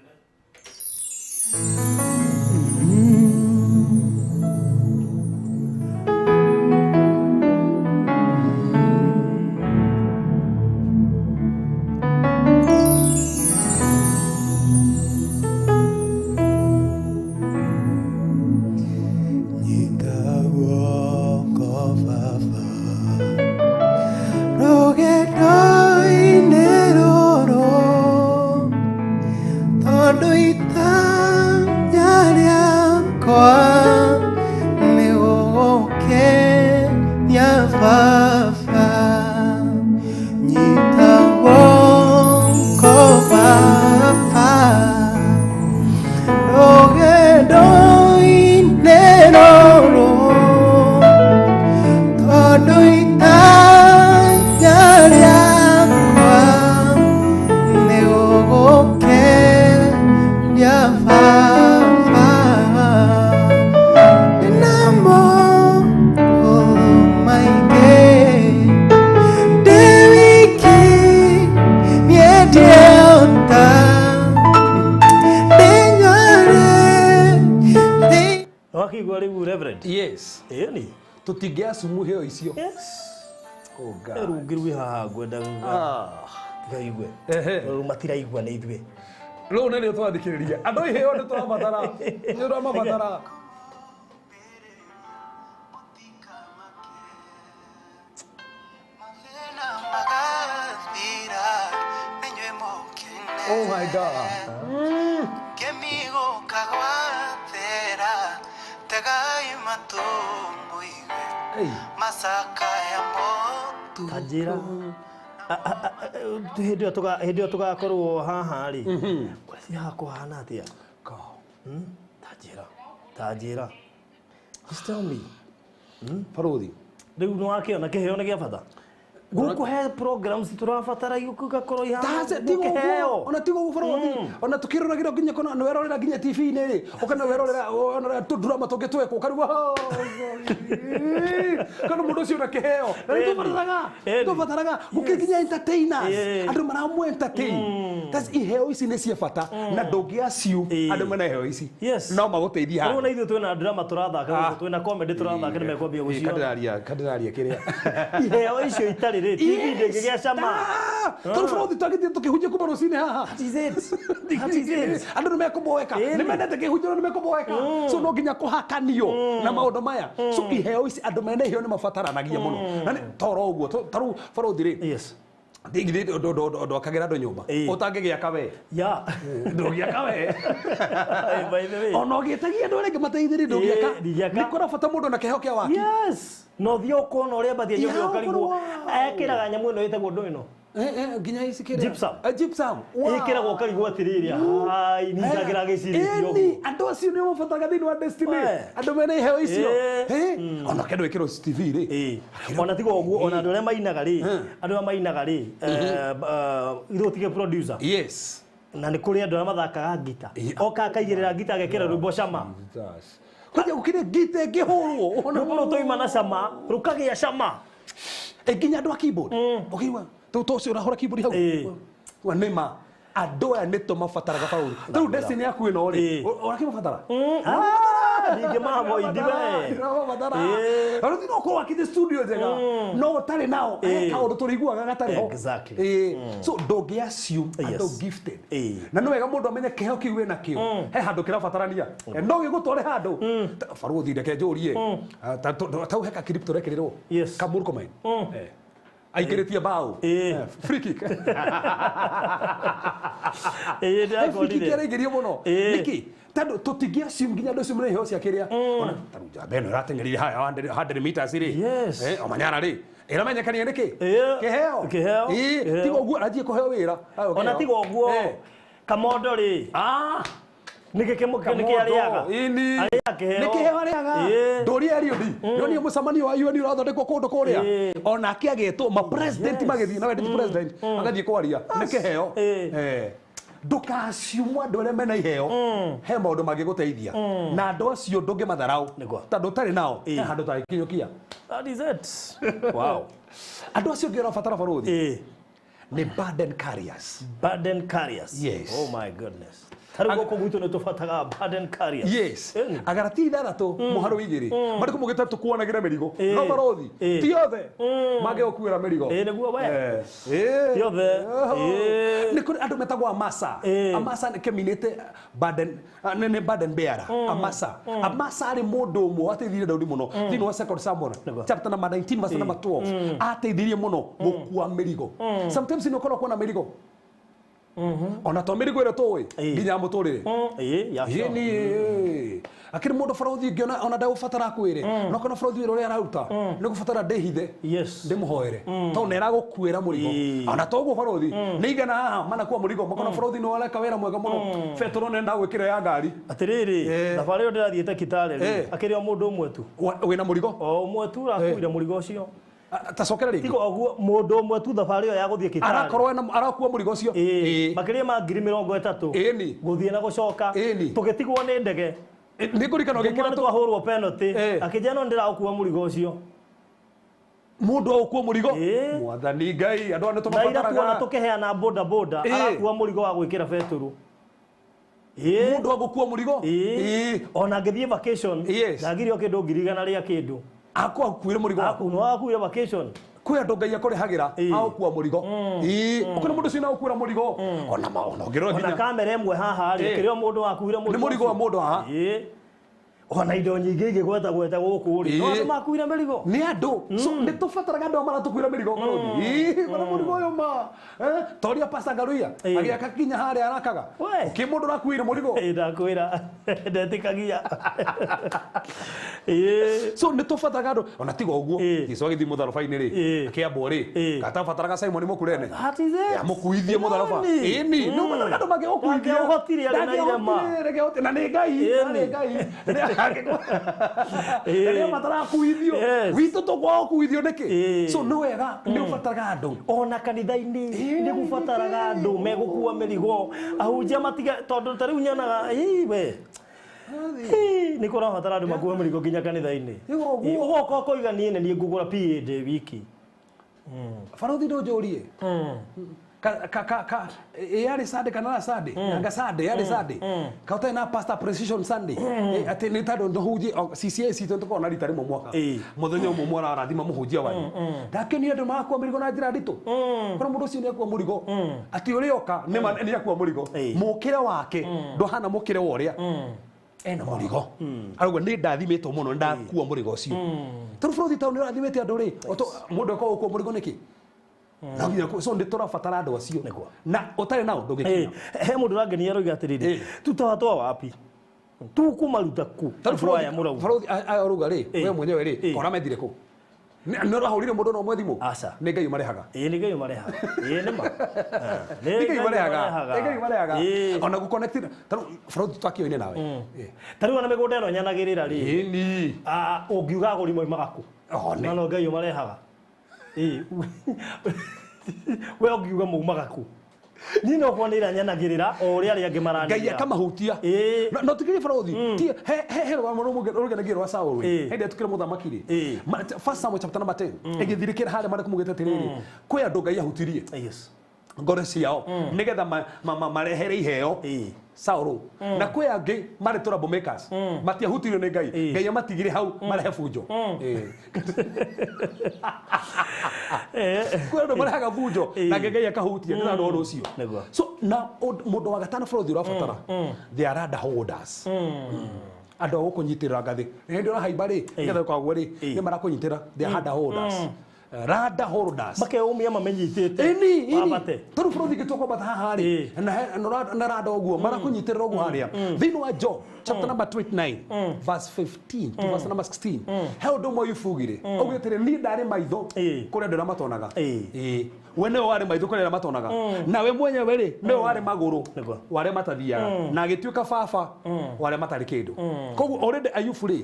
Yes. Tũtingĩacumu heo icio. Yes. Oh God. Rũngĩ rwĩ haha ngwenda gaigue. Rĩu matiraigua nĩ ithuĩ. Rũu nĩrĩo tũrathikĩrĩria. Andũ iheo nĩ tũrabatara. Nĩ tũramabatara. Oh my God. Tanjĩra hĩndĩ ĩyo tũgakorwo haha rĩ, ũreciria kũhana atĩa? Tanjĩra, tanjĩra. Just tell me. Barothi Rĩu nĩ wakĩona kĩheo nĩ gĩa bata. Gũkũ he programs tũrabatara gũgakorwo ihana kĩheo. Ona tigo ũguo barothi, ona tukĩroragĩra nginya kona nĩ werorera nginya TV-inĩ rĩ, ũkana werorera ona tũndurama tũngĩ twekwo ũkarigwo kana mũndũ ũcio na kĩheo. Na nĩ tũbataraga gũkĩrĩ nginya entertainers, andũ maramũ entertain. That's iheo ici nĩ cia bata na ndũngĩ assume andũ mena iheo ici no magũteithie haha. Rĩu na ithuĩ twĩna drama tũrathaka gũkũ, twĩna comedy tũrathaka nĩ mekwambia gũciona. Kandĩraria kĩrĩa iheo icio itarĩ rĩ TV ndĩngĩgĩa cama. Tondũ barothi twagĩthiĩ tũkĩhunjia kuma rũcinĩ haha. Andũ nĩ mekũboeka, nĩ mendete kĩhunjio nĩ mekũboeka. So no nginya kũhakanio na maũndũ maya. So iheo ici andũ mena iheo nĩ mabataranagia mũno. Na toro ũguo ta rĩu barothi rĩ. Yes. Ndwakagĩra andũ nyũmba ũtangĩgĩaka we. Ndũngĩaka we. Ona ũgĩtagia andũ arĩa angĩ mateithĩrĩrie ndũngĩaka. Nĩ kũrabata mũndũ na kĩheo kĩa waki. Yes. No thiĩ ũkona ũrĩa mbathia nyũmba ũkarigwo ekĩraga nyamũ ĩno ĩtagwo ndũ ĩno nginya ici kĩrĩa gypsum. Gypsum. Ĩkĩragwo ũkarigwo atĩrĩrĩ ai nĩnjagĩra gĩcirithio ũguo. Andũ acio nĩo mabataraga thĩinĩ wa destiny. Andũ mena iheo icio. Ona kĩndũ ĩkĩrwo TV rĩ. Ona tiga ũguo ona andũ arĩa mainaga rĩ, andũ arĩa mainaga rĩ, ithuĩ tige producer. Yes. Na nĩ kũrĩ andũ arĩa mathakaga ngita. Oka akaigĩrĩra ngita agekĩra rwĩmbo cama. Kwanja gũkĩrĩ ngita ĩngĩhũrwo. Rwĩmbo rũu twaima na cama, rũkagĩa cama. Nginya andũ a keyboard. Ũkĩigua tũ ũcio ũrahũra keyboard hau. Nĩ ma andũ aya nĩ tũmabataraga barothi. Rĩu destiny yaku ĩno rĩ, ũrakĩmabatara? Ndingĩmavoid we. Ndĩramabatara. Barothi no ũkorwo wakĩte studio njega, no ũtarĩ nao, he kaũndũ tũrĩiguaga gatarĩ ho. Exactly. So ndũngĩ assume andũ gifted. Na nĩ wega mũndũ amenye kĩheo kĩu wĩna kĩo. He handũ kĩrabatarania. No gĩgũtware handũ. Barothi reke njũrie. Ta he ka clip tũrekĩrĩrwo. Yes. Ka Murkomen. Aingĩrĩtie bao. Free kick. Free kick araingĩrio mũno. Nĩkĩ? Tondũ tũtingĩ assume nginya andũ acio mena iheo cia kĩrĩa. Ona ta rĩu njamba ĩno ĩrateng'erire haya 100 meters rĩ. O Manyara rĩ. Ĩramenyekania nĩkĩ? Kĩheo. Kĩheo. Tiga ũguo aranjie kũheo wĩra. Ona tiga ũguo Kamondo rĩ. Nĩkĩ nĩkĩ arĩaga? Arĩaga kĩheo. Nĩ kĩheo arĩaga. Ndũria Eliud. Nĩonire mũcemanio wa UN ũrathondekwo kũndũ kũrĩa. Onake agetwo ma president magĩthiĩ na we ti president agathiĩ kwaria. Nĩ kĩheo. Ndũkaciumwo andũ arĩa mena iheo. He maũndũ mangĩgũteithia. Na andũ acio ndũngĩmatharau. Tondũ ũtarĩ nao he handũ ũtangĩkinyũkia. That is it. Wow. Andũ acio ũngĩ ũrabatara barothi nĩ burden carriers. Burden carriers. Yes. Oh my goodness. Tarĩu gũkũ gwitũ nĩ tũbataga burden carriers. Yes. Agaratia ithathatũ mũharo igĩrĩ. Marĩkũ mũgĩte tũkuanagĩra mĩrigo. No barothi ti othe mangĩgũkuĩra mĩrigo. Nĩguo we. Ti othe. Nĩ kũrĩ andũ metagwo amasa. Amasa nĩ kĩminĩte burden, nĩ burden bearer. Amasa. Amasa arĩ mũndũ ũmwe wateithirie Daudi mũno thĩinĩ wa Second Samuel chapter number 19 verse number 12. Ateithirie mũno gũkua mĩrigo. Sometimes nĩ ũkoragwo na mĩrigo. Ona to mĩrigo ĩrĩa tũĩ nginya mũtũrĩre. Ĩni akĩrĩ mũndũ barothi ũngĩ ona ndagũbatara akwĩre. No kana barothi wĩra ũrĩa araruta nĩ gũbatara ndĩhithe ndĩmũhoere tondũ nĩ aragũkuĩra mũrigo. Ona to ũguo barothi nĩ igana haha manakua mũrigo makona barothi nĩ areka wĩra mwega mũno. Betũrũ nĩ ndagwĩkĩra ya ngari. Atĩrĩrĩ thabarĩ ĩyo ndĩrathiĩte Kitale rĩ akĩrĩ o mũndũ ũmwe tu. Wĩna mũrigo? O ũmwe tu ũrakuire mũrigo ũcio. Tacokera rĩngĩ. Tiga ũguo mũndũ ũmwe tu thabarĩ ĩyo ya gũthiĩ Kitale. Arakorwo arakua mũrigo ũcio. Makĩria ma 30,000. Gũthiĩ na gũcoka. Tũgĩtigwo nĩ ndege. Nĩ ngũririkana ũgĩkĩra twahũrwo penalty. Akĩnjĩra no ndĩragũkua mũrigo ũcio. Mũndũ agũkua mũrigo? Mwathani Ngai andũ aya nĩ tũmabataraga. Na ira tuona tũkĩheana boda boda arakua mũrigo wa gwĩkĩra betũrũ. Mũndũ agũkua mũrigo? Ona ngĩthiĩ vacation ndagirio kĩndũ 100,000 rĩa kĩndũ. Akuakuire mũrigo waku. Nĩ wakuire vacation. Kwĩ andũ Ngai akũrĩhagĩra agũkua mũrigo. Ũkĩona mũndũ ũcio nĩ agũkuĩra mũrigo. Ona ũngĩrora nginya ona kamera ĩmwe haha rĩ kĩrĩa mũndũ wakuire mũrigo. Nĩ mũrigo wa mũndũ haha. Ona indo nyingĩ ingĩgweta gweta gũkũ rĩ no andũ makuire mĩrigo. Nĩ andũ. So nĩ tũbataraga andũ arĩa maratũkuĩra mĩrigo barothi. Bara mũrigo ũyũ ma. Toria Pastor Ngaruiya agĩaka kinya harĩa arakaga. Kĩ mũndũ ũrakuire mũrigo? Ndakwĩra ndetĩkagia. So nĩ tũbataraga andũ ona tiga ũguo Jesũ agĩthiĩ mũtharaba-inĩ rĩ akĩambwo rĩ gatabataraga Simon Mũkurene. Amũkuithie mũtharaba. Ĩni nĩ ũbataraga andũ mangĩgũkuithia. Ndangĩahotire arĩ na irema. Na nĩ Ngai. Na nĩ Ngai. Nĩ matarakuithio. Yes. Witũ tũkwao kuithio nĩkĩ? Ĩĩ. So nĩ wega nĩ ũbataraga andũ. Ona kanitha-inĩ nĩ gũbataraga andũ megũkua mĩrigo, ahunjia matiga, tondũ ta rĩu nyonaga ĩ we nĩ kũrabatara andũ makue mĩrigo nginya kanitha-inĩ. Ĩĩ, ũguo. Ũgoka ũkoiga niĩ nĩ niĩ ngũgũra PA ndĩ wiki. Barothi ndũnjũrie. Ka yarĩ Sunday kana na Sunday? Anga Sunday, yarĩ Sunday. Ka ũtarĩ na pastor precision Sunday. Atĩ nĩ tondũ ndũhunjie CCA citũ tũkoragwo na rita rĩmwe mwaka. Mũthenya ũmwe mũrarathima mũhunjia wanyu. Ndakenire andũ marakua mĩrigo na njĩra nditũ. Korwo mũndũ ũcio nĩ akua mũrigo. Atĩ ũrĩa oka nĩ ma nĩ akua mũrigo. Mũkĩre wake ndũhana mũkĩre wa ũrĩa ena mũrigo. Arauga nĩ ndathimĩtwo mũno, nĩ ndakua mũrigo ũcio. Tondũ bũrũri taũ nĩ ũrathimĩte andũ rĩ, mũndũ akoragwo gũkua mũrigo nĩkĩ? No nginya so nĩ tũrabatara andũ acio. Nĩguo. Na ũtarĩ nao ndũngĩkinya. He mũndũ ũrangenia aroiga atĩrĩrĩ, tutawatoa wapi, tukumaruta ku andũ aya mũrauga? Bũrũri aya ũrauga rĩ, we mwenyewe rĩ, kora methire kũ? Nĩ ũrahũrire mũndũ na ũmwe thimũ? Aca. Nĩ Ngai ũmarehaga. Ĩĩ, nĩ Ngai ũmarehaga. Ĩĩ, nĩ ma. Nĩ Ngai ũmarehaga. Nĩ Ngai ũmarehaga. Ona gũ connect tarĩu bũrũri twakĩoine nawe. Ta rĩu ona mĩgũnda ĩno nyanagĩrĩra rĩ, Ĩni. Ũngiuga agũri moimaga kũ? One. Na no Ngai ũmarehaga. Ĩĩ. We ũngiuga maumaga kũ? Niĩ no kuona nyanagĩrĩra o ũrĩa arĩa angĩ maranĩrĩra. Ngai akamahutia. No tikiri bũrũri. Ti he he rwa rũgenagia rwa Saũlũ. Hĩndĩ ĩrĩa tukĩre mũthamaki rĩ. First Samuel chapter number 10. Ĩgĩthirĩkĩra harĩa marĩa kumugĩte atĩrĩrĩ. Kwĩ andũ Ngai ahutirie. Yes. Ngoro ciao nĩgetha marehere iheo. Saũlũ. Na kwĩ angĩ marĩ troublemakers. Matiahutirio nĩ Ngai. Ngai amatigire hau marehe bunjo. Kwĩ andũ marehaga bunjo na Ngai akahutia nĩ ũndũ ũcio. So na mũndũ wa gatano bũrũri ũrabatara, they are ladder holders. Andũ a gũkũnyitĩrĩra ngathĩ. Hĩndĩ ũrahaimba rĩ, nĩgetha ũkagwe rĩ, nĩ marakũnyitĩra. They are ladder holders. Ladder holders. Makeumia mamenyitĩte. Ĩni, ĩni. Wambate. Tondũ bũrũri ingĩtua kwambata haha rĩ, na rada ũguo, marakũnyitĩrĩra ũguo harĩa. Thĩinĩ wa Job chapter number 29 verse 15 to verse number 16, he ũndũ ũmwe ibugire. Augĩte atĩrĩ, niĩ ndarĩ maitho kũrĩ andũ arĩa matonaga. We nĩwe warĩ maitho kũrĩ arĩa matonaga. Nawe mwenyewe rĩ, nĩwe warĩ magũrũ wa arĩa matathiaga. Na agĩtuĩka baba wa arĩa matarĩ kĩndũ. Koguo already Ayubu rĩ,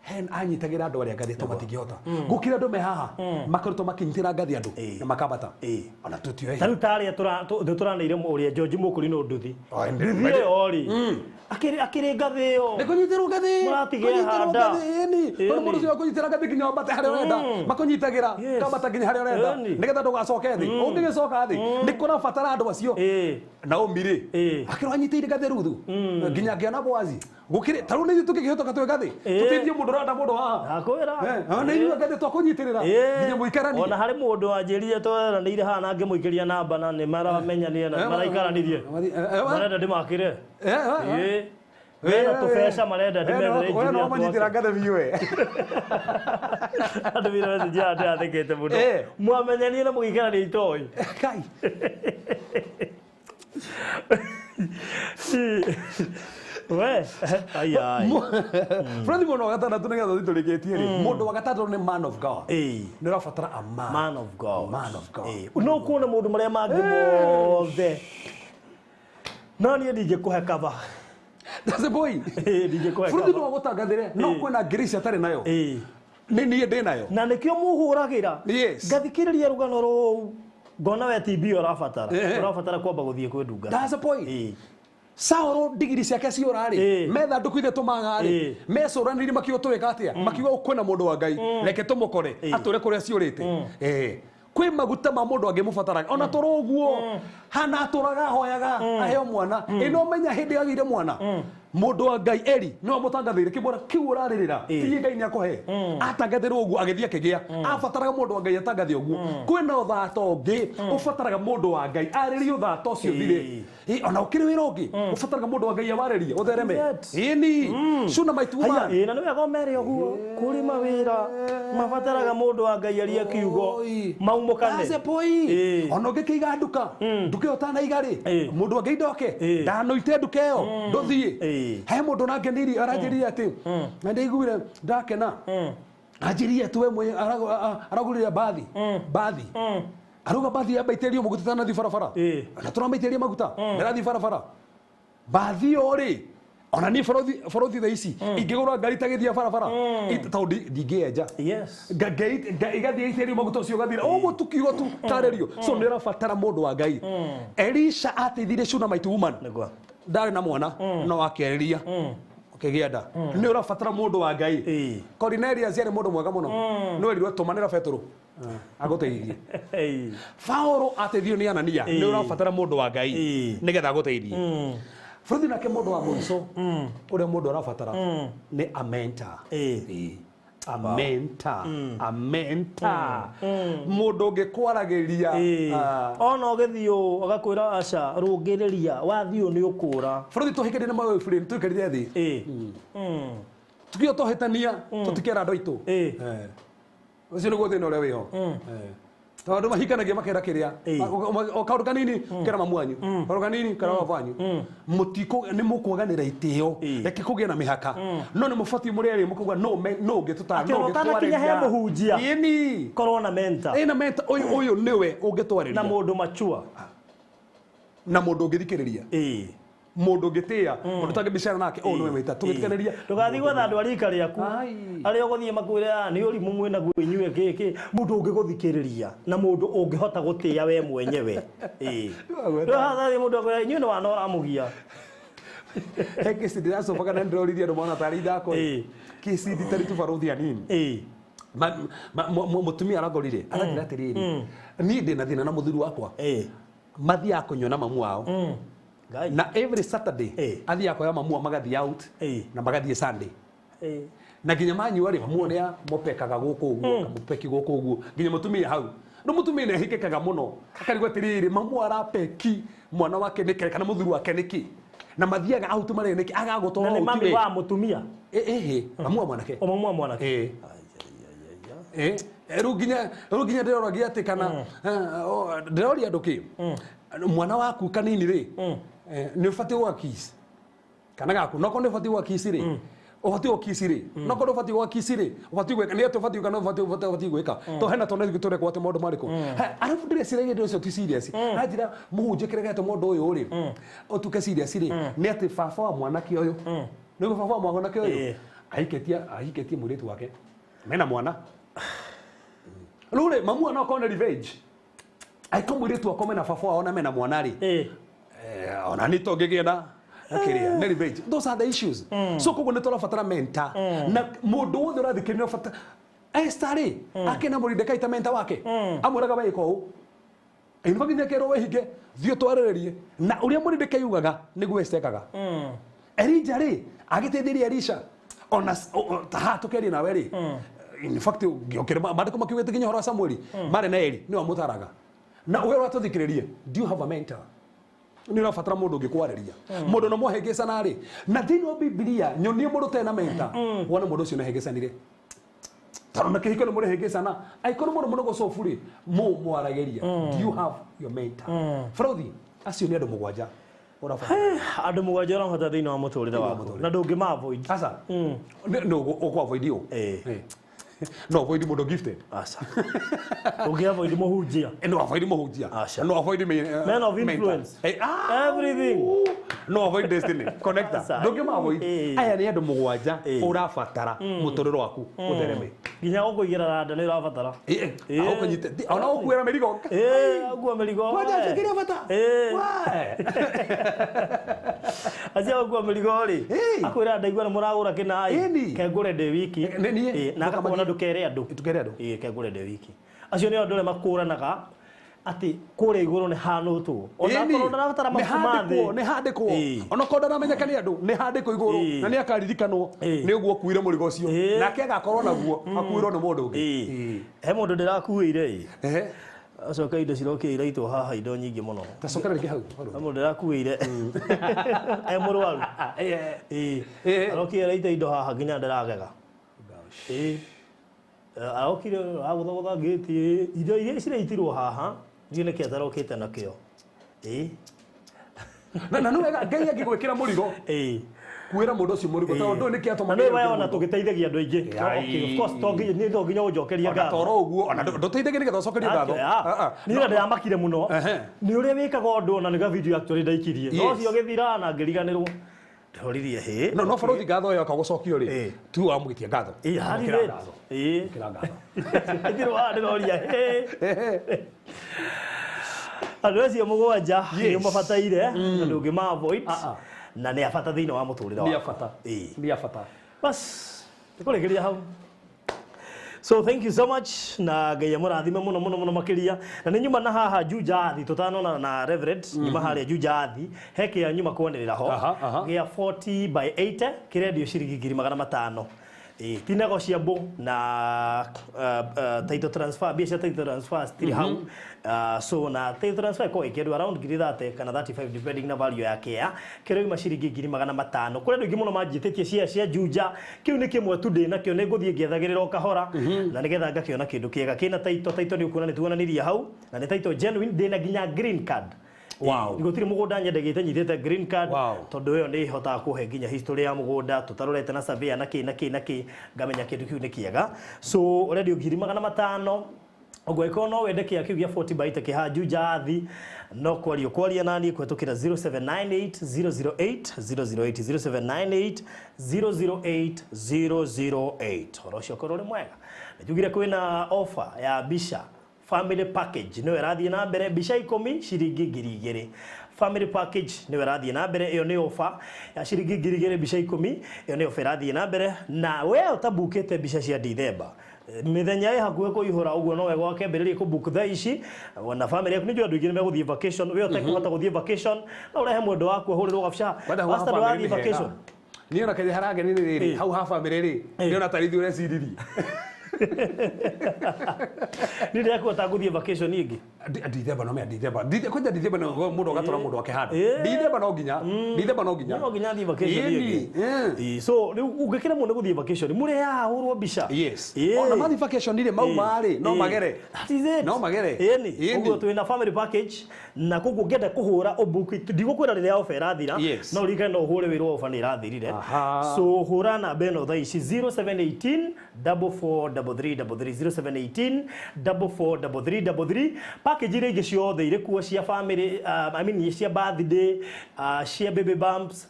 hen anyitagĩra andũ arĩa ngathĩ to matingĩhota. Gũkĩra andũ me haha, makoretwo makĩnyitĩra ngathĩ andũ na makambata. Ona tũtioĩ. Ta rĩu tarĩa tũranĩire ũrĩa George Mũkũrinũ nduthi. Nduthi ĩyo rĩ, akĩrĩ ngathĩ ĩyo. Nĩ kũnyitĩrwo ngathĩ. Mũratige Kũnyitĩrwo handa. ngathĩ, ĩni. Tondũ mũndũ ũcio akũnyitĩra ngathĩ nginya wambate harĩa ũrenda. Makũnyitagĩra, kambata nginya harĩa ũrenda. Nĩgetha ndũgacoke thĩ. Ũngĩgĩcoka thĩ, nĩ kũrabatara andũ acio. Naomi rĩ, akĩrwo anyitĩire ngathĩ Ruthu. Nginya akĩona Boazi. Gũkĩrĩ, ta rĩu nĩ ithuĩ tũngĩkĩhĩtũka twĩ ngathĩ. Tũteithie mũndũ ũrenda mũndũ haha. Ndakwĩra. Nĩ ithuĩ ngathĩ twakũnyitĩrĩra. Nginya mũikaranie. Ona harĩ mũndũ wanjĩrire tweranĩire haha na ngĩmũikĩria namba na nĩ maramenyanire na maraikaranirie. Marenda ndĩmakĩre. Mena tũbeca marenda ndĩmethere We no engineer manyitĩra twake. ngathĩ biũ we. Andũ mira message ya ndĩrathekete mũno. Mwamenyanire na mũgĩikarania itoĩ. Kai. We, ai ai. Bũrũri mũndũ wa gatandatũ nĩgetha tũthiĩ tũrĩkĩtie rĩ. Mũndũ wa gatandatũ nĩ man of God. Nĩ ũrabatara a man. Man of God. Man of God. No kuona maũndũ marĩa mangĩ mothe. No niĩ ndingĩkũhe cover. That's the boy. Ndingĩkũhe Bũrũri cover. no agũtangathĩre, no kwĩna grace atarĩ nayo. Nĩ niĩ ndĩ nayo. Na nĩkĩo mũhũragĩra. Yes. Ngathikĩrĩria rũgano rũu. Ngona we TB ũrabatara. Ũrabatara kwamba gũthiĩ kwĩ ndungata. That's the point. Saũlũ ndigiri ciake ciora rĩ, metha nduku ithe tũmaga rĩ, mecũranĩire makiuga tũgĩka atĩa, makiuga kwĩna mũndũ wa Ngai, reke tũmũkore, atũre kũrĩa ciũrĩte. Kwĩ maguta ma mũndũ angĩmũbataraga, ona tũrĩ ũguo, hana atũraga ahoyaga, aheo mwana. Ĩ no menya hĩndĩ agĩire mwana. Mũndũ wa Ngai Eli nĩwe mũtangathĩire kĩmwĩra kĩu ũrarĩrĩra, ti Ngai nĩakũhe. Atangathĩrwo ũguo agĩthiĩ akĩgĩa. Abataraga mũndũ wa Ngai atangathe ũguo. Kwĩna ũthata ũngĩ ũbataraga mũndũ wa Ngai arĩrie ũthata ũcio ũthire. Ona ũkĩrĩ wĩra ũngĩ ũbataraga mũndũ wa Ngai awarĩrie ũthereme. Ĩni, cuna maitu Haya, ma. na nĩ wega ũmere ũguo. Kũrĩ mawĩra mabataraga mũndũ wa Ngai arie kiugo maumũkane. That's the point. Ona ũngĩkĩiga nduka, nduka ĩyo ũtanaiga rĩ, mũndũ wa Ngai ndoke, ndanoite nduka ĩyo, ndũthiĩ. He mũndũ ũrangeneirie, aranjĩrire atĩ, na ndĩiguire ndakena. Anjĩrire atĩ we mwenye aragũrire bathi. Bathi. Arauga bathi yambaitĩrio maguta ĩtanathiĩ barabara. Na tũramaitĩrĩria maguta, ndĩrathiĩ barabara. Bathi ĩyo rĩ, Ona ni borothi thaa ici ingĩgũra ngari ta gĩthia barabara tondũ ndingĩenja. Yes. Igathiĩ itĩrio maguta ũcio ũgathira ũguo tukiuga tu tarĩrio. So nĩ ũrabatara mũndũ wa Ngai. Elisha ateithirie Shunammite woman. Nĩguo. Ndarĩ na mwana no akĩarĩria ũkĩgĩa nda. Nĩ ũrabatara mũndũ wa Ngai. Ĩĩ. Cornelius arĩ mũndũ mwega mũno. Nĩ werirwo tũmanĩra Petero agũteithie. Ĩĩ. Paulo ateithio nĩ Anania. Nĩ ũrabatara mũndũ wa Ngai Ĩĩ. nĩgetha agũteithie. Bũrũri nake mũndũ wa mũico ũrĩa mũndũ arabatara nĩ a mentor. Ĩĩ. Ĩĩ. A mentor. A mentor. Mũndũ ũngĩkwaragĩria. Ĩĩ. Ona ũgĩthiĩ ũũ agakwĩra aca rũngĩrĩria wathiĩ ũũ nĩ ũkũra. Bũrũri tũhĩkĩrire na mawĩbũrĩ tũikarire thĩ. Ĩĩ. Tukio tũhĩtania tũtikera andũ aitũ. Ĩĩ. Ũcio nĩguo thĩna ũrĩa wĩho. Tondũ mahikanagia makera kĩrĩa o kaũndũ kanini kera mamu wanyu, kaũndũ kanini kera baba wanyu, mũtikũ nĩ mũkwaganĩra itĩo. Ĩĩ. Reke kũgĩe na mĩhaka no nĩ mũbatiĩ mũrĩ erĩ mũkauga no no ũngĩ tũtara Atĩ ona ũtanakinya he mũhunjia. Ĩni. Korwo na mentor. Ĩna mentor ũyũ ũyũ nĩwe ũngĩtwarĩria. Na mũndũ machua. Na mũndũ ũngĩthikĩrĩria. Ĩĩ. Mũndũ ũngĩtĩĩa, mũndũ ũtangĩbicana nake, ũyũ nĩwe wĩta tũgĩtiganĩria. Ndũgathiĩ gwetha andũ a rika rĩaku Ai. arĩa ũgũthiĩ makwĩre "Ah, nĩ ũrimũ mwĩnaguo inyuĩ gĩkĩ." Mũndũ ũngĩgũthikĩrĩria na mũndũ ũngĩhota gũtĩĩa we mwenyewe. Ĩĩ. Wagweta. Ndũgathiĩ mũndũ akwĩra inyuĩ nĩ wana ũramũgia. He kĩci ndĩracobaga na ndĩroririe andũ mona tarĩ ithako. Ĩĩ. Kĩci nditarĩ tu barũthi anini. Ĩĩ. Mũtumia arangorire aranjĩra atĩrĩrĩ, niĩ ndĩna thĩna na mũthuri wakwa. Ĩĩ. Mathiaga kũnyua na mamu wao. Ngai. Na every Saturday Ĩĩ. athiaga kuoya mamu wao magathiĩ out Ĩĩ. na magathiĩ Sunday. Ĩĩ. Na nginya manyua rĩ, mamu nĩ amũpekaga gũkũ ũguo, kamũpeki gũkũ ũguo nginya mũtumia hau no mũtumia nĩ ahingĩkaga mũno akarigwo atĩrĩrĩ, mamu arapeki mwana wake nĩkĩ kana mũthuri wake nĩkĩ, na mathiaga out marĩ nĩkĩ Na agagũtwara nĩ out mami rĩ. wa mũtumia. Ĩhĩ, mamu wa mwanake. O mamu wa mwanake. Ĩĩ. Ĩĩ. Rĩu nginya ndĩroragia atĩ kana ndĩroria andũ kĩ mwana waku kanini rĩ, nĩ ũbatiĩ gwa kiss kana gaku nokorwo nĩ ũbatiĩ gwa kiss rĩ, ũbatiĩ gwa kiss rĩ, nokorwo ũbatiĩ gwa kiss rĩ, ũbatiĩ gwĩka nĩ atĩ ũbatiĩ gwĩka no ũbatiĩ gwĩka to hena twana tũrekwo atĩ maũndũ marĩkũ. Arabu ndĩreciragia ũndũ ũcio ti serious anjĩra mũhunjia kĩrĩa gĩatũma mũndũ ũyũ rĩ ũtuĩke serious rĩ nĩ atĩ baba wa mwanake ũyũ, nĩguo baba wa mwanake ũyũ Ĩĩ. ahikĩtie mũirĩtu wake mena mwana. Rĩu rĩ mamu no akorwo nĩ revenge angĩkorwo mũirĩtu akome na baba wao na mena mwana rĩ. Ĩĩ. Ona nĩ tũngĩgĩa na kĩrĩa nĩ revenge. Those are the issues. So koguo nĩ tũrabatara mentor na mũndũ wothe ũrathikĩrĩria nĩ ũrabatara. Esther rĩ akĩna Mordecai ta mentor wake amwĩraga we ĩka ũũ in fact nginya kerwo wehinge thiĩ ũtwarĩrĩrie na ũrĩa Mordecai ugaga nĩguo Esther ekaga. Elijah rĩ agĩteithĩrĩria Elisha ona ta haha tũkĩaria nawe rĩ, in fact ngĩokĩra maandĩko makiugĩte nginya ũhoro wa Samueli marĩ na Eli nĩwe amũtaraga na ũrĩa ũratũthikĩrĩria, do you have a mentor? Nĩ ũrabatara mũndũ ũngĩkwarĩria, mũndũ no mwahĩngĩcana rĩ, na thĩinĩ wa Bibilia nyonie mũndũ ũtarĩ na mentor wone mũndũ ũcio nĩahĩngĩcanire tondũ na kĩhiko nĩ mũrĩhĩngĩcana angĩkorwo mũndũ mũno gũcobu rĩ mũmwaragĩria. Do you have your mentor? Bũrũthi acio nĩ andũ mũgwanja ũrabatara. Andũ mũgwanja ũrabatara thĩinĩ wa mũtũrĩre Thĩinĩ wa waku mũtũrĩre. na ndũngĩma avoid. Aca nĩ ũkũ avoid ũ. Ĩĩ. No avoid mũndũ gifted. Aca. Ũngĩ avoid mũhunjia. No avoid mũhunjia. Aca. No avoid Men of mentor. influence. Eh, Everything. no avoid destiny connector. Aca. Ndũngĩma avoid. Ĩĩ. Aya nĩ andũ mũgwanja Ĩĩ. ũrabatara mũtũrĩre waku ũthereme. Nginya ũkũigĩra randa nĩ ũrabatara. Ĩĩ, Ĩĩ. ũkũnyite ona ũkuĩra mĩrigo. Ĩĩ, ũkua mĩrigo. Kwanja kĩrĩa bata. Ĩĩ. Why? Acio ũkua mĩrigo rĩ Ĩĩ. akwĩra ndaigua nĩ mũragũra kĩnaĩ Ĩni. kengũre ndĩ wiki. Nĩ niĩ. Ĩĩ, na akakuona ndũkere andũ. Ndũkere andũ. Ĩĩ, kengũre ndĩ wiki. Acio nĩo andũ arĩa makũranaga atĩ kũrĩa igũrũ nĩ hanũtwo ona Ĩni. akorwo ndarabatara Nĩ mabuku ma handĩkwo, thĩ. nĩ handĩkwo. Ĩĩ. Ona korwo ndaramenyeka nĩ andũ nĩ handĩkwo igũrũ Ĩĩ. na nĩ akaririkanwo Ĩĩ. nĩ ũguo akuire mũrigo ũcio Ĩĩ. nake agakorwo naguo akuĩrwo nĩ mũndũ ũngĩ. Ĩĩ. He mũndũ ndĩrakuĩire ĩ Ehe. acoka indo cirokire iraitwo haha indo nyingĩ mũno. Ta cokera rĩngĩ hau. He mũndũ ndĩrakuĩire e mũrwaru. Ĩĩ. Ĩĩ. Arokire araita indo haha nginya ndĩragega. Ĩĩ. Arokire agũthagũtha ngĩti indo iria ciraitirwo haha ndiũ nĩkĩ atarokĩte nakĩo. Ĩĩ. Na nĩ wega Ngai angĩgwĩkĩra mũrigo Ĩĩ. kuĩra mũndũ ũcio mũrigo tondũ ndũĩ nĩkĩ atũma Na nĩ we ona tũgĩteithagia andũ aingĩ. Ai. Okay, of course to nginya nĩ to nginya ũnjokerie ona ngatho. toro ũguo ona ndũteithagia nĩgetha ũcokerie ngatho. Ah, ah. Niĩ na ndĩramakire mũno Ehe. nĩ ũrĩa wĩkaga ũndũ ona nĩ ga video actually ndaikirie no Yes. ũcio gĩthira na ngĩriganĩrwo. Ndĩroririe hĩ. No barothi ngatho ĩyo akagũcokio rĩ, Ĩĩ. tu wamwĩtia ngatho. Ĩĩ, harĩ Amũkĩra rĩ. ngatho. Ĩĩ. Amũkĩra ngatho. Ndĩro haha ndĩroria hĩ. Andũ acio mũgwanja nĩ Yes. ũmabataire na ndũngĩma avoid Ah, ah. na nĩ a bata thĩinĩ wa mũtũrĩre Nĩ a waku. bata. Ĩĩ. Nĩ a bata. Bas, nĩkũrĩkĩria hau. So thank you so much na Ngai amũrathime mũno mũno mũno makĩria. Na nĩ nyuma na haha Juja Athi tũtanona na Reverend, nyuma harĩa Juja Athi he kĩa nyuma kwanĩrĩra ho Aha, aha. gĩa 40 by 80 kĩrendio ciringi 500,000. Ĩĩ, ti negotiable na title transfer, mbia cia title transfer citirĩ hau. So na title transfer ĩkoragwo ĩkĩendwo around 30,000 kana 35 depending na value ya kĩa kĩrauma ciringi 500,000. Kũrĩ andũ aingĩ mũno manjĩtĩtie cia Juja, kĩu nĩ kĩmwe tu ndĩ nakĩo, nĩ ngũthiĩ ngĩethagĩrĩra o kahora na nĩgetha ngakĩona kĩndũ kĩega kĩna title. Title nĩ ũkuona nĩ tuonanirie hau na nĩ title genuine, ndĩna nginya green card. Wow. Gũtirĩ mũgũnda nyendagĩte nyitĩte green card. Wow. Tondũ ĩyo nĩ ĩhotaga kũhe nginya history ya mũgũnda tũtarorete na surveyor na kĩ na kĩ na kĩ, ngamenya kĩndũ kĩu nĩ kĩega. So ũrendio 500,000. Ũguo ĩkorwo no wende kĩa kĩu gĩa 40 by 80 kĩha Juja Athi, no kwaria kwaria nani kũhetũkĩra 0798 008 008, 0798 008 008. Ũhoro ũcio ũkorwo ũrĩ mwega. Nĩnjugire kwĩna offer ya mbica family package nĩyo ĩrathiĩ na mbere, mbica 10 ciringi 2,000. Family package nĩyo ĩrathiĩ na mbere, ĩyo nĩ offer ya ciringi 2,000 mbica 10, ĩyo nĩ offer ĩrathiĩ na mbere. Na we ũtabukĩte mbica cia Dithemba, mĩthenya ĩ hakuhĩ kũihũra, ũguo no wega wakĩambĩrĩria kũbook thaa ici na family yaku. Nĩ njũĩ andũ aingĩ nĩ megũthiĩ vacation, we ũtekũhota gũthiĩ vacation no ũrehe mwendwa waku ahũrĩrwo gabica. Kwenda hau ha Pastor, family ndũrathiĩ nĩ hega. vacation? Niĩ ona kĩrĩa harangeni nĩ rĩrĩ, Ĩĩ. hau ha family rĩ, Ĩĩ. ndĩrona tarĩ ithuĩ ũreciririe. Nĩ ndĩrekuhota gũthiĩ vacation ĩngĩ. Dithemba no mea Dithemba. Kwanja Dithemba no mũndũ agatwara mũndũ wake handũ. Ĩĩ. Dithemba no nginya. Dithemba no nginya. No nginya thiĩ vacation Ĩni, ĩngĩ. ĩĩ. Ĩĩ, so rĩu ũngĩkĩremwo nĩ gũthiĩ vacation mũrĩ haha hũrwo mbica. Yes. Ĩĩ. Ona mathiĩ vacation rĩ, mauma rĩ, no Ĩĩ. magere. That is it. No magere. Ĩni. Ĩni. Ũguo twĩna family package na koguo ũngĩenda kũhũra ũbook, ndigũkwĩra rĩrĩa offer ĩrathira, Yes. no ũririkane no ũhũre wĩrwo offer nĩ ĩrathirire. Aha. So hũra namba ĩno thaa ici 0718 4433 33, 0718 4433 33. Package iria ingĩ ciothe irĩ kuo cia family, I mean cia birthday, cia baby bumps,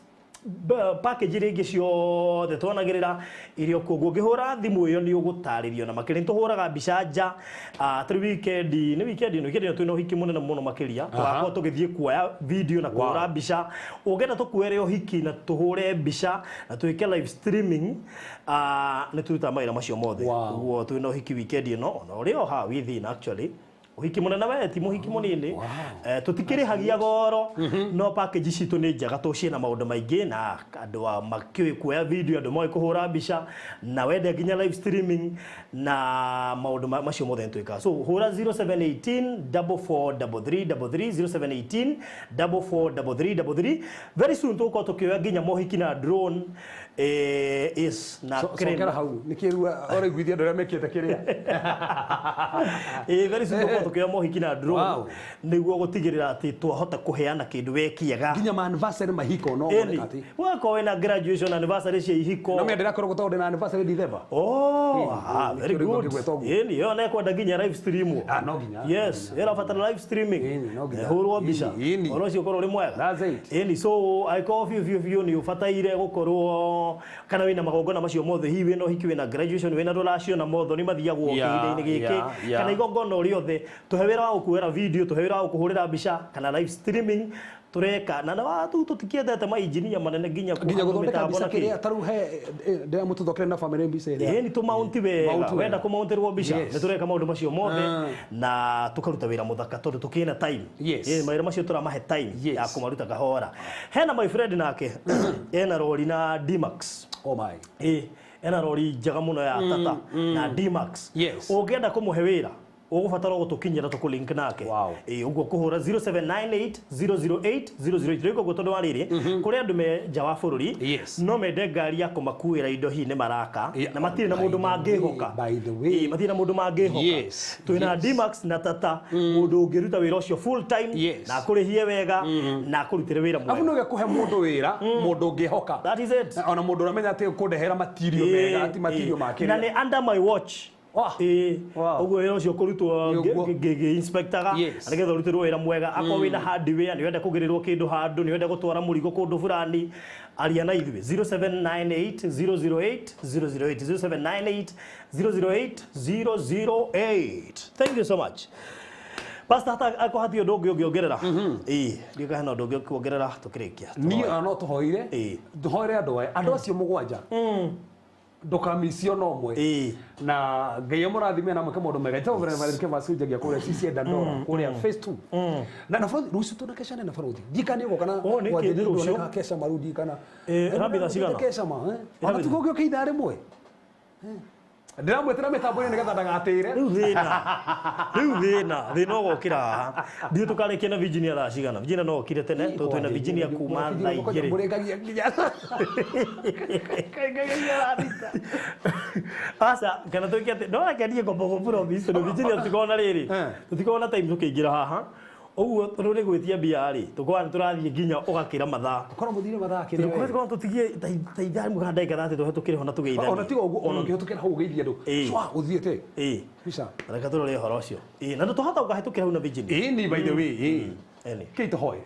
package iria ingĩ ciothe tuonagĩrĩra irio koguo ũngĩhũra thimũ ĩyo nĩ ũgũtarĩrio na makĩria. Nĩ tũhũraga mbica nja, tũrĩ weekend nĩ weekend ĩno, weekend ĩno twĩna ũhiki mũnene mũno makĩria. Tũgakorwo tũgĩthiĩ kuoya video na kũhũra mbica. Ũngĩenda tũkuere ũhiki na tũhũre mbica na twĩke live streaming, nĩ tũrutaga mawĩra macio mothe. Ũguo twĩna ũhiki weekend ĩno ona ũrĩ o haha within actually, ũhiki mũnene we ti mũhiki mũnini. Tũtikĩrĩhagia goro no package citũ nĩ njega tondũ ciĩna maũndũ maingĩ na andũ a makĩũĩ kuoya video, andũ moĩ kũhũra mbica na wende nginya live streaming na maũndũ macio mothe nĩtwĩkaga. So hũra 0718 4433 33, 0718 4433 33. Very soon tũgũkorwo tũkĩoya nginya mohiki na drone, is na crane. Cokera hau nĩkĩ rĩu ũraiguithia andũ arĩa mekĩte kĩrĩa. Very soon tũgũkorwo tũkĩoya mohiki na drone nĩguo gũtigĩrĩra atĩ twahota kũheana kĩndũ we kĩega. Nginya ma anniversary mahiko no Ĩni, moneka atĩ. wakorwo wĩna graduation, anniversary cia ihiko. No mĩa ndĩrakorwo gũtagwo ndĩna anniversary Dithemba. Oh, Ĩni, ah, very nĩkĩo rĩu good. ngĩgweta ũguo. Ĩni, ĩyo nekwenda nginya live stream. Ah, no nginya. Yes, ĩrabatara live streaming. Ĩni, no nginya. Hũrwo mbica. Ĩni, ĩni. Ũhoro ũcio ũkorwo ũrĩ mwega. That's it. Ĩni, so angĩkorwo biũ biũ biũ nĩ ũbataire gũkorwo kana wĩna magongona macio mothe, hihi wĩna ũhiki, wĩna graduation, wĩna rũracio na motho nĩ mathiagwo kĩhinda-inĩ gĩkĩ, kana igongona o rĩothe, tũhe wĩra wa gũkuoera video, tũhe wĩra wa gũkũhũrĩra mbica kana live streaming tũreka na na tu tũtikĩendete mainjinia manene nginya Nginya kũhanda gũthondeka mĩtambo mbica na kĩ. kĩrĩa ta rĩu he ndĩramũtũthokere na family mbica ĩrĩa. Ĩĩ, nĩ tũmaunti wega. Mount wega. Wenda kũmauntirwo mbica, nĩ tũreka maũndũ macio mothe na tũkaruta wĩra mũthaka tondũ tũkĩna time. Yes. Ĩĩ, mawĩra macio tũramahe time Yes. ya kũmaruta kahora. Hena my friend nake ena rori na D-Max. Oh my. Ĩĩ, ena rori njega mũno ya Tata na D-Max. Yes. Ũngĩenda kũmũhe wĩra ũgũbatara gũtũkinyĩra tũkũlink nake. Wow. Ĩĩ, ũguo kũhũra 0798 008 008 rĩu ũguo tondũ wa rĩrĩ kũrĩ andũ me nja wa bũrũri Yes. no mende ngari ya kũmakuĩra indo hihi nĩ maraka Yeah, na matirĩ na by mũndũ the way, mangĩhoka. by the way. Ĩĩ, matirĩ na mũndũ mangĩhoka. Yes, Twĩna D-Max na Tata, mũndũ ũngĩruta wĩra ũcio full time Yes. na akũrĩhie wega na akũrutĩre wĩra Abu mwega. no gĩkũhe mũndũ wĩra, mũndũ ũngĩhoka. That is it. Ona mũndũ ũramenya atĩ kũndehera material mega, ti material ma Na kĩrĩa. nĩ under my watch. Ĩĩ, ũguo wĩra ũcio kũrutwo ngĩ-inspectaga nĩgetha ũrutĩrwo wĩra mwega. Akorwo wĩna hardware, nĩ ũrenda kũgĩrĩrwo kĩndũ handũ, nĩ ũrenda gũtwara mũrigo kũndũ fulani, aria na ithuĩ 0798 008 008 0798 008 008. Thank you so much. Pastor, hata ako hati ũndũ ũngĩ ũngĩongerera? Ĩĩ, ndiũĩ kana hena ũndũ ũngĩ ũkuongerera tũkĩrĩkia. Niĩ no tũhoire. Tũhoere andũ aya, andũ acio mũgwanja, ndũkamicio no ũmwe. Na Ngai amũrathime na mwĩke maũndũ mega. Njĩtagwo Reverend Kevas Njagia kũrĩa CCA Dandora kũrĩa phase 2 na barothi rũciũ tũna kesha nene barothi ndikana nĩ ũgoka na Oh, nĩkĩ? wanjĩrĩria Nĩ rũciũ? ndoneka kesha maru ndikana. Ĩrambia thaa cigana? Kesha ma ona tugo ũngĩũka ithaa rĩmwe ndĩramwĩtĩra mĩtambo-inĩ nĩgetha ndagatĩre. Rĩu thĩna, rĩu thĩna, thĩna ũgokĩra haha. Ndiũĩ tũkarĩkia na Virginia thaa cigana. Virginia no okire tene, tondũ twĩna Virginia kuma thaa 2. Mũrĩkagia nginya kaingagia thaa 6. Aca, kana twĩke atĩ no reke niĩ ngomba gũ promise tondũ Virginia tũtikoragwo na rĩrĩ, tũtikoragwo na time tũkĩingĩra haha. Ũguo tondũ nĩ gwĩtia mbia rĩ, tũkoragwo nĩ tũrathiĩ nginya ũgakĩra mathaa. Korwo mũthire mathaa kĩrĩa. Tũkorwo tũkorwo tũtigie ta ithaa rĩmwe kana ndagĩka 30 tũhĩtũkĩre ho na tũgeithanie. Ona tiga ũguo, ona ũngĩhĩtũkĩra hau ũgeithie andũ cwa ũthiĩte. Mbica. Reke tũrore ũhoro ũcio. Ĩĩ, na tũhota gũkahĩtũkĩra hau na Virginia. Ĩĩ, ni by the way ĩĩ. Ĩni. Kĩ tũhoe.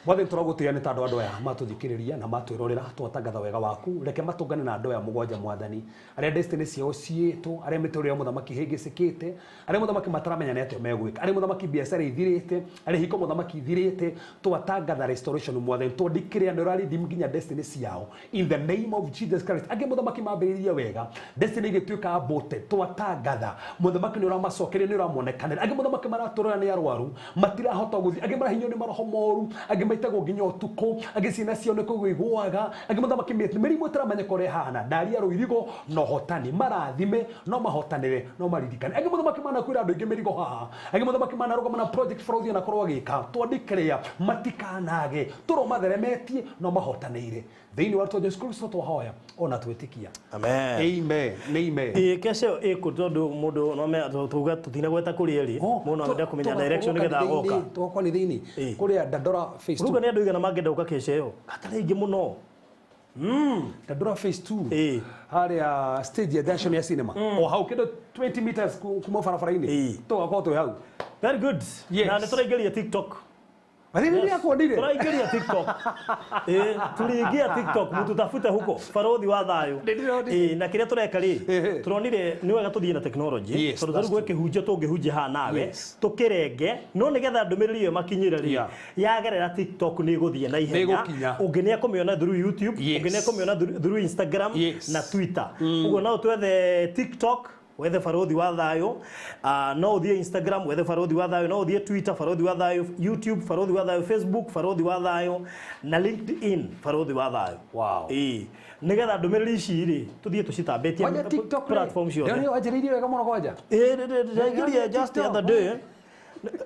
Mwathani, tũragũtĩĩa nĩ tondũ andũ aya matũthikĩrĩria na matwĩrorera, twatangatha wega waku. Reke matũngane na andũ aya mũgwanja, Mwathani, arĩa destiny ciao ciĩtwo, arĩa mĩtũrĩre ya mũthamaki hĩngĩcĩkĩte, arĩa mũthamaki mataramenya nĩ atĩa megwĩka, arĩa mũthamaki biacara ithirĩte, arĩa hiko mũthamaki ithirĩte. Twatangatha restoration, Mwathani, twandikĩrĩa nĩ ũraredeem nginya destiny ciao in the name of Jesus Christ. Angĩ mũthamaki mambĩrĩirie wega, destiny igĩtuĩka aborted. Twatangatha mũthamaki nĩ ũramacokeria, nĩ ũramonekanĩra. Angĩ mũthamaki maratũrora nĩ arwaru, matirahota gũthiĩ, angĩ marahinyio nĩ maroho moru, angĩ maitagwo nginya ũtukũ, angĩ ciana ciao nĩ kũigua igũaga, angĩ mũthamaki mĩrimũ ĩtaramenya ũrĩa ĩhana. Ndaria rũirigo na ũhotani, marathime no mahotanĩre no maririkane. Angĩ mũthamaki manakuĩra andũ aingĩ mĩrigo haha, angĩ mũthamaki manarũgama na project bũrũri anakorwo agĩka. Twandĩkĩrĩa matikanage tũro matheremetie no mahotanĩire thĩinĩ wa rĩtwa Jesu Kristo twahoya ona twĩtĩkia. Amen. Amen, amen. Ĩĩ, kesha ĩyo ĩkũ tondũ mũndũ no me tuga tũtinagweta kũrĩa ĩrĩ, mũndũ no ende kũmenya direction nĩgetha agoka. Tũgakorwo nĩ thĩinĩ kũrĩa Dandora phase 2. Ruga nĩ andũ igana mangĩenda gũka kesha ĩyo? Gatarĩ aingĩ mũno. Dandora phase 2 harĩa stage ya junction ya cinema, o hau kĩndũ 20 meters kuma barabara-inĩ, tũgakorwo twĩ hau. Very good. Yes. Na nĩ tũraingĩria TikTok. Bariri Yes. yakuonire. Tũraingĩria TikTok. Tuliingia TikTok, mututafute huko Barothi wa Thayo. Na kĩrĩa tũreka rĩ, tũronire nĩ wega tũthiĩ na technology, tondũ That's tarĩu gwĩ kĩhunjio tũngĩhunjia haha nawe Yes. tũkĩrenge, no nĩgetha ndũmĩrĩri ĩyo makinyĩre rĩ, yagerera TikTok nĩ ĩgũthiĩ na ihenya. Nĩ ĩgũkinya. Ũngĩ nĩ ekũmĩona through YouTube, ũngĩ nĩ ekũmĩona through Instagram na Twitter. Ũguo no twethe TikTok wethe Barothi wa Thayo, no ũthiĩ Instagram wethe Barothi wa Thayo, no ũthiĩ Twitter Barothi wa Thayo, YouTube Barothi wa Thayo, Facebook Barothi wa Thayo na LinkedIn Barothi wa Thayo. Wow. Ĩĩ, nĩgetha ndũmĩrĩri ici rĩ tũthiĩ tũcitambĩtie Kwanja TikTok rĩ, platform ciothe. Ndĩronire wanjĩrĩirie wega mũno kwanja. Ĩĩ, ndĩraingĩria just the other day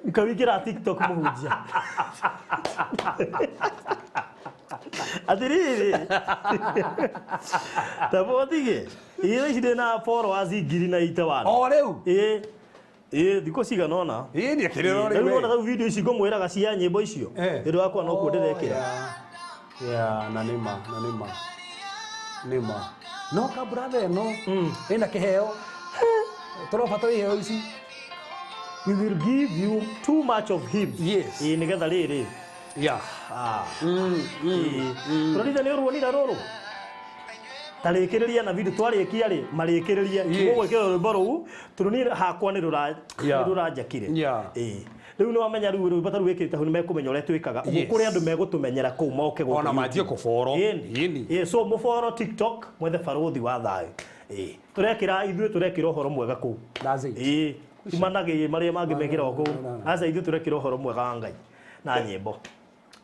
ngawingĩra TikTok mũhunjia atiriri tabotige ĩĩ ici ndĩna followers 1081. O rĩu? Ĩĩ, ĩĩ, thikũ cigana ũna. Ĩĩ, nĩ akĩrĩra Rĩu rĩu. wona rĩu video ici ngũmwĩraga cia nyĩmbo icio, nĩ ũndũ wakwa no kuo ndĩrekĩra. Yeah, na nĩ ma, na nĩ ma. Nĩ ma. No ka brother ĩno ĩna kĩheo. Tũrabatara iheo ici. We will give you too much of him. Yes. Ĩĩ, nĩgetha rĩrĩ. Yeah. Tũrorire nĩ ũruonire rũrũ. Tarĩkĩrĩria na video twarĩkia rĩ, marĩkĩrĩrie. Yes. Mũgwĩkĩra rwĩmbo rũu, tondũ niĩ hakwa nĩ Yeah. nĩ rũranjakire. Yeah. Ĩĩ. Rĩu nĩ wamenya rĩu rwĩmbo ta rũu wĩkĩrĩte hau nĩ mekũmenya ũrĩa twĩkaga. Ũguo Yes. kũrĩ andũ megũtũmenyera kũu moke gũkũ Ona manjie YouTube. kũboro. Ĩni. Ĩni. Ĩĩ, so mũboro TikTok mwethe Barothi wa Thayo. Ĩĩ. Tũrekĩra ithuĩ tũrekĩra ũhoro mwega kũu. That's it. Ĩĩ. Imanagĩ marĩa mangĩ mekĩragwo kũu. Aca ithuĩ tũrekĩra ũhoro mwega wa Ngai na nyĩmbo.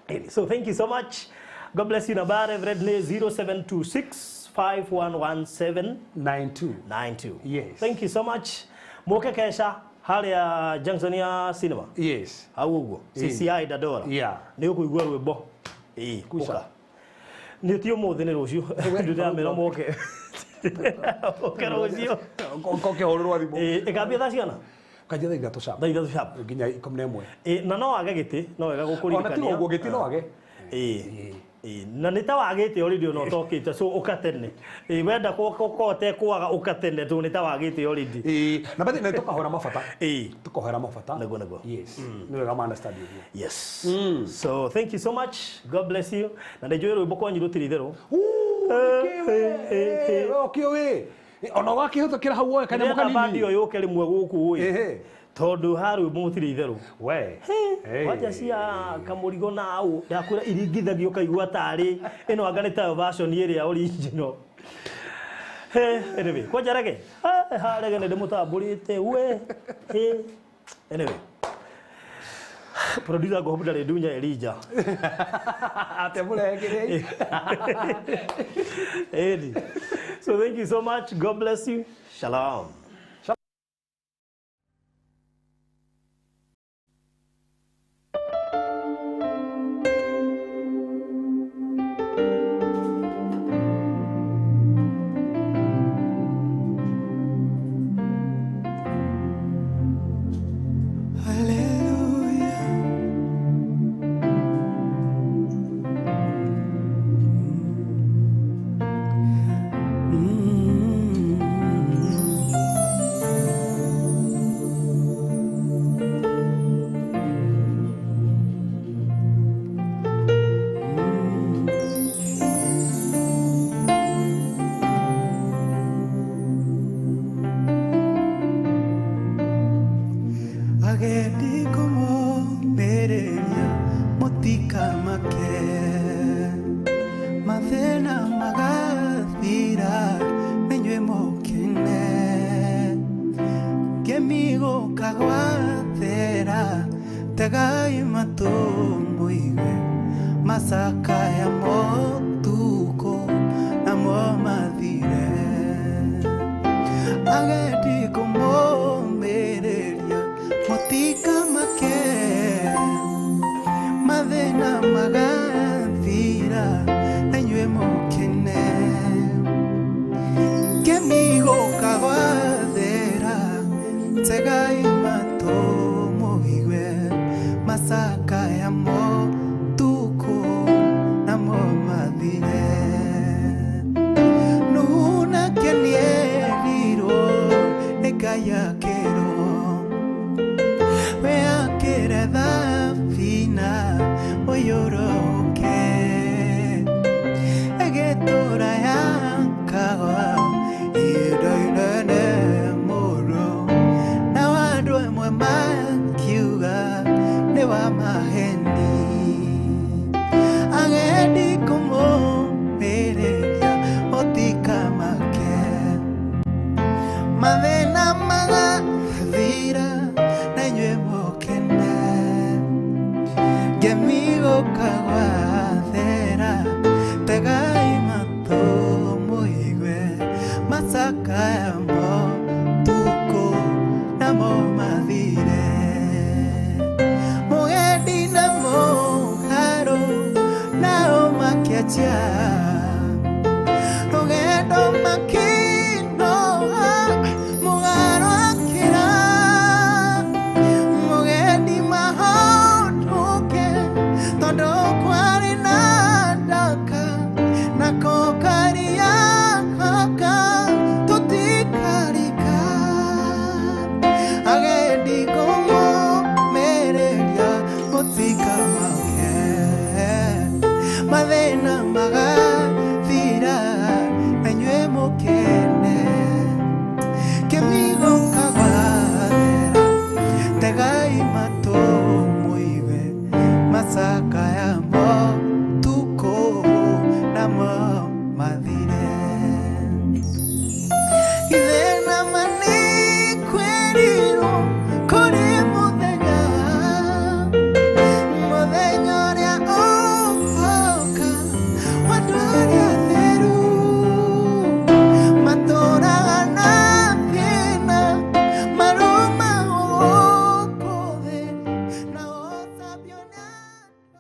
Ĩni. So thank you so much. God bless you. Namba Reverend nĩ 0726 5117 92. 92. Yes. Thank you so much. Moke kesha harĩa junction ya cinema. Yes. Hau ũguo. CCI Dandora. Yeah. Nĩ ũkũigua rwĩmbo. Ĩĩ, Kuca. ũka. Nĩ ti ũmũthĩ nĩ rũciũ. Ndĩramera moke. Oke rũciũ. Koke hũrĩrwo thimũ. Ĩĩ, ĩkambia thaa cigana? Kanjia thaa 3 sharp. Thaa 3 sharp. Nginya 11. Ĩĩ, na no age gĩtĩ, no wega Ona gũkũririkania. tiga ũguo gĩtĩ no age. Ĩĩ. Ĩĩ, na nĩ ta wagĩte already ona ũtokĩte, so ũka tene. Ĩĩ, wenda gũkorwo ũtekwaga, ũka tene tondũ nĩ ta wagĩte already. Ĩĩ, na bathi na tũkahora mabata. Ĩĩ. Tũkahoera mabata. Nĩguo, nĩguo. Yes, nĩ wega ma understand ũguo. Yes. So thank you so much, God bless you. Na nĩ njũĩ rwĩmbo kwanyu rũtirĩ itherũ. Ũkĩũĩ ona wakĩhĩtũkĩra hau woe kanyamũ Ndĩrenda kanini. bandi ĩyo yũke rĩmwe gũkũ ĩ, Ehe. tondũ ha rwĩmbo mũtirĩ itherũ. We. Hey. Wanja cia kamũrigo na au ndakwĩra iringithagio ũkaigua tarĩ ĩno, anga nĩ tayo version ĩrĩa original. He, anyway, kwanja rege ha rege nĩ ndĩmũtambũrĩte we. He, anyway, producer ngũhũbu ndarĩ ndunya Elijah. Ate mũrengere. Edi. So thank you so much. God bless you. Shalom. Hallelujah. Agendi kũmũmĩrĩria mũtikamake, mathĩna magathira menyue mũkene, kĩmigũka gwathera, tegai matũ mũigue macakaya motukũ namo mathire. Agendi kũmũmĩrĩria mũtikamake, mathĩna magathira na inyuĩ mũkene, kĩmigũka gwathera, tegai matũ mũigue macakaya motukũ namo mathire. Nuhu nake nĩerirwo nĩ Ngai akĩrwo we akĩre thabina ũiyũrũke, ĩgĩtũra yakagwa ihinda inene mũno, nao andũ amwe makiuga nĩ wa maheni. Agendi kũmũmĩrĩria mũtikamake, mathĩna magathira na inyuĩ mũkene, ngĩmigũka gwathera, tegai matũ mũigue macakaya motukũ namo mathire. Mũgendi na mũharũ nao makĩanjia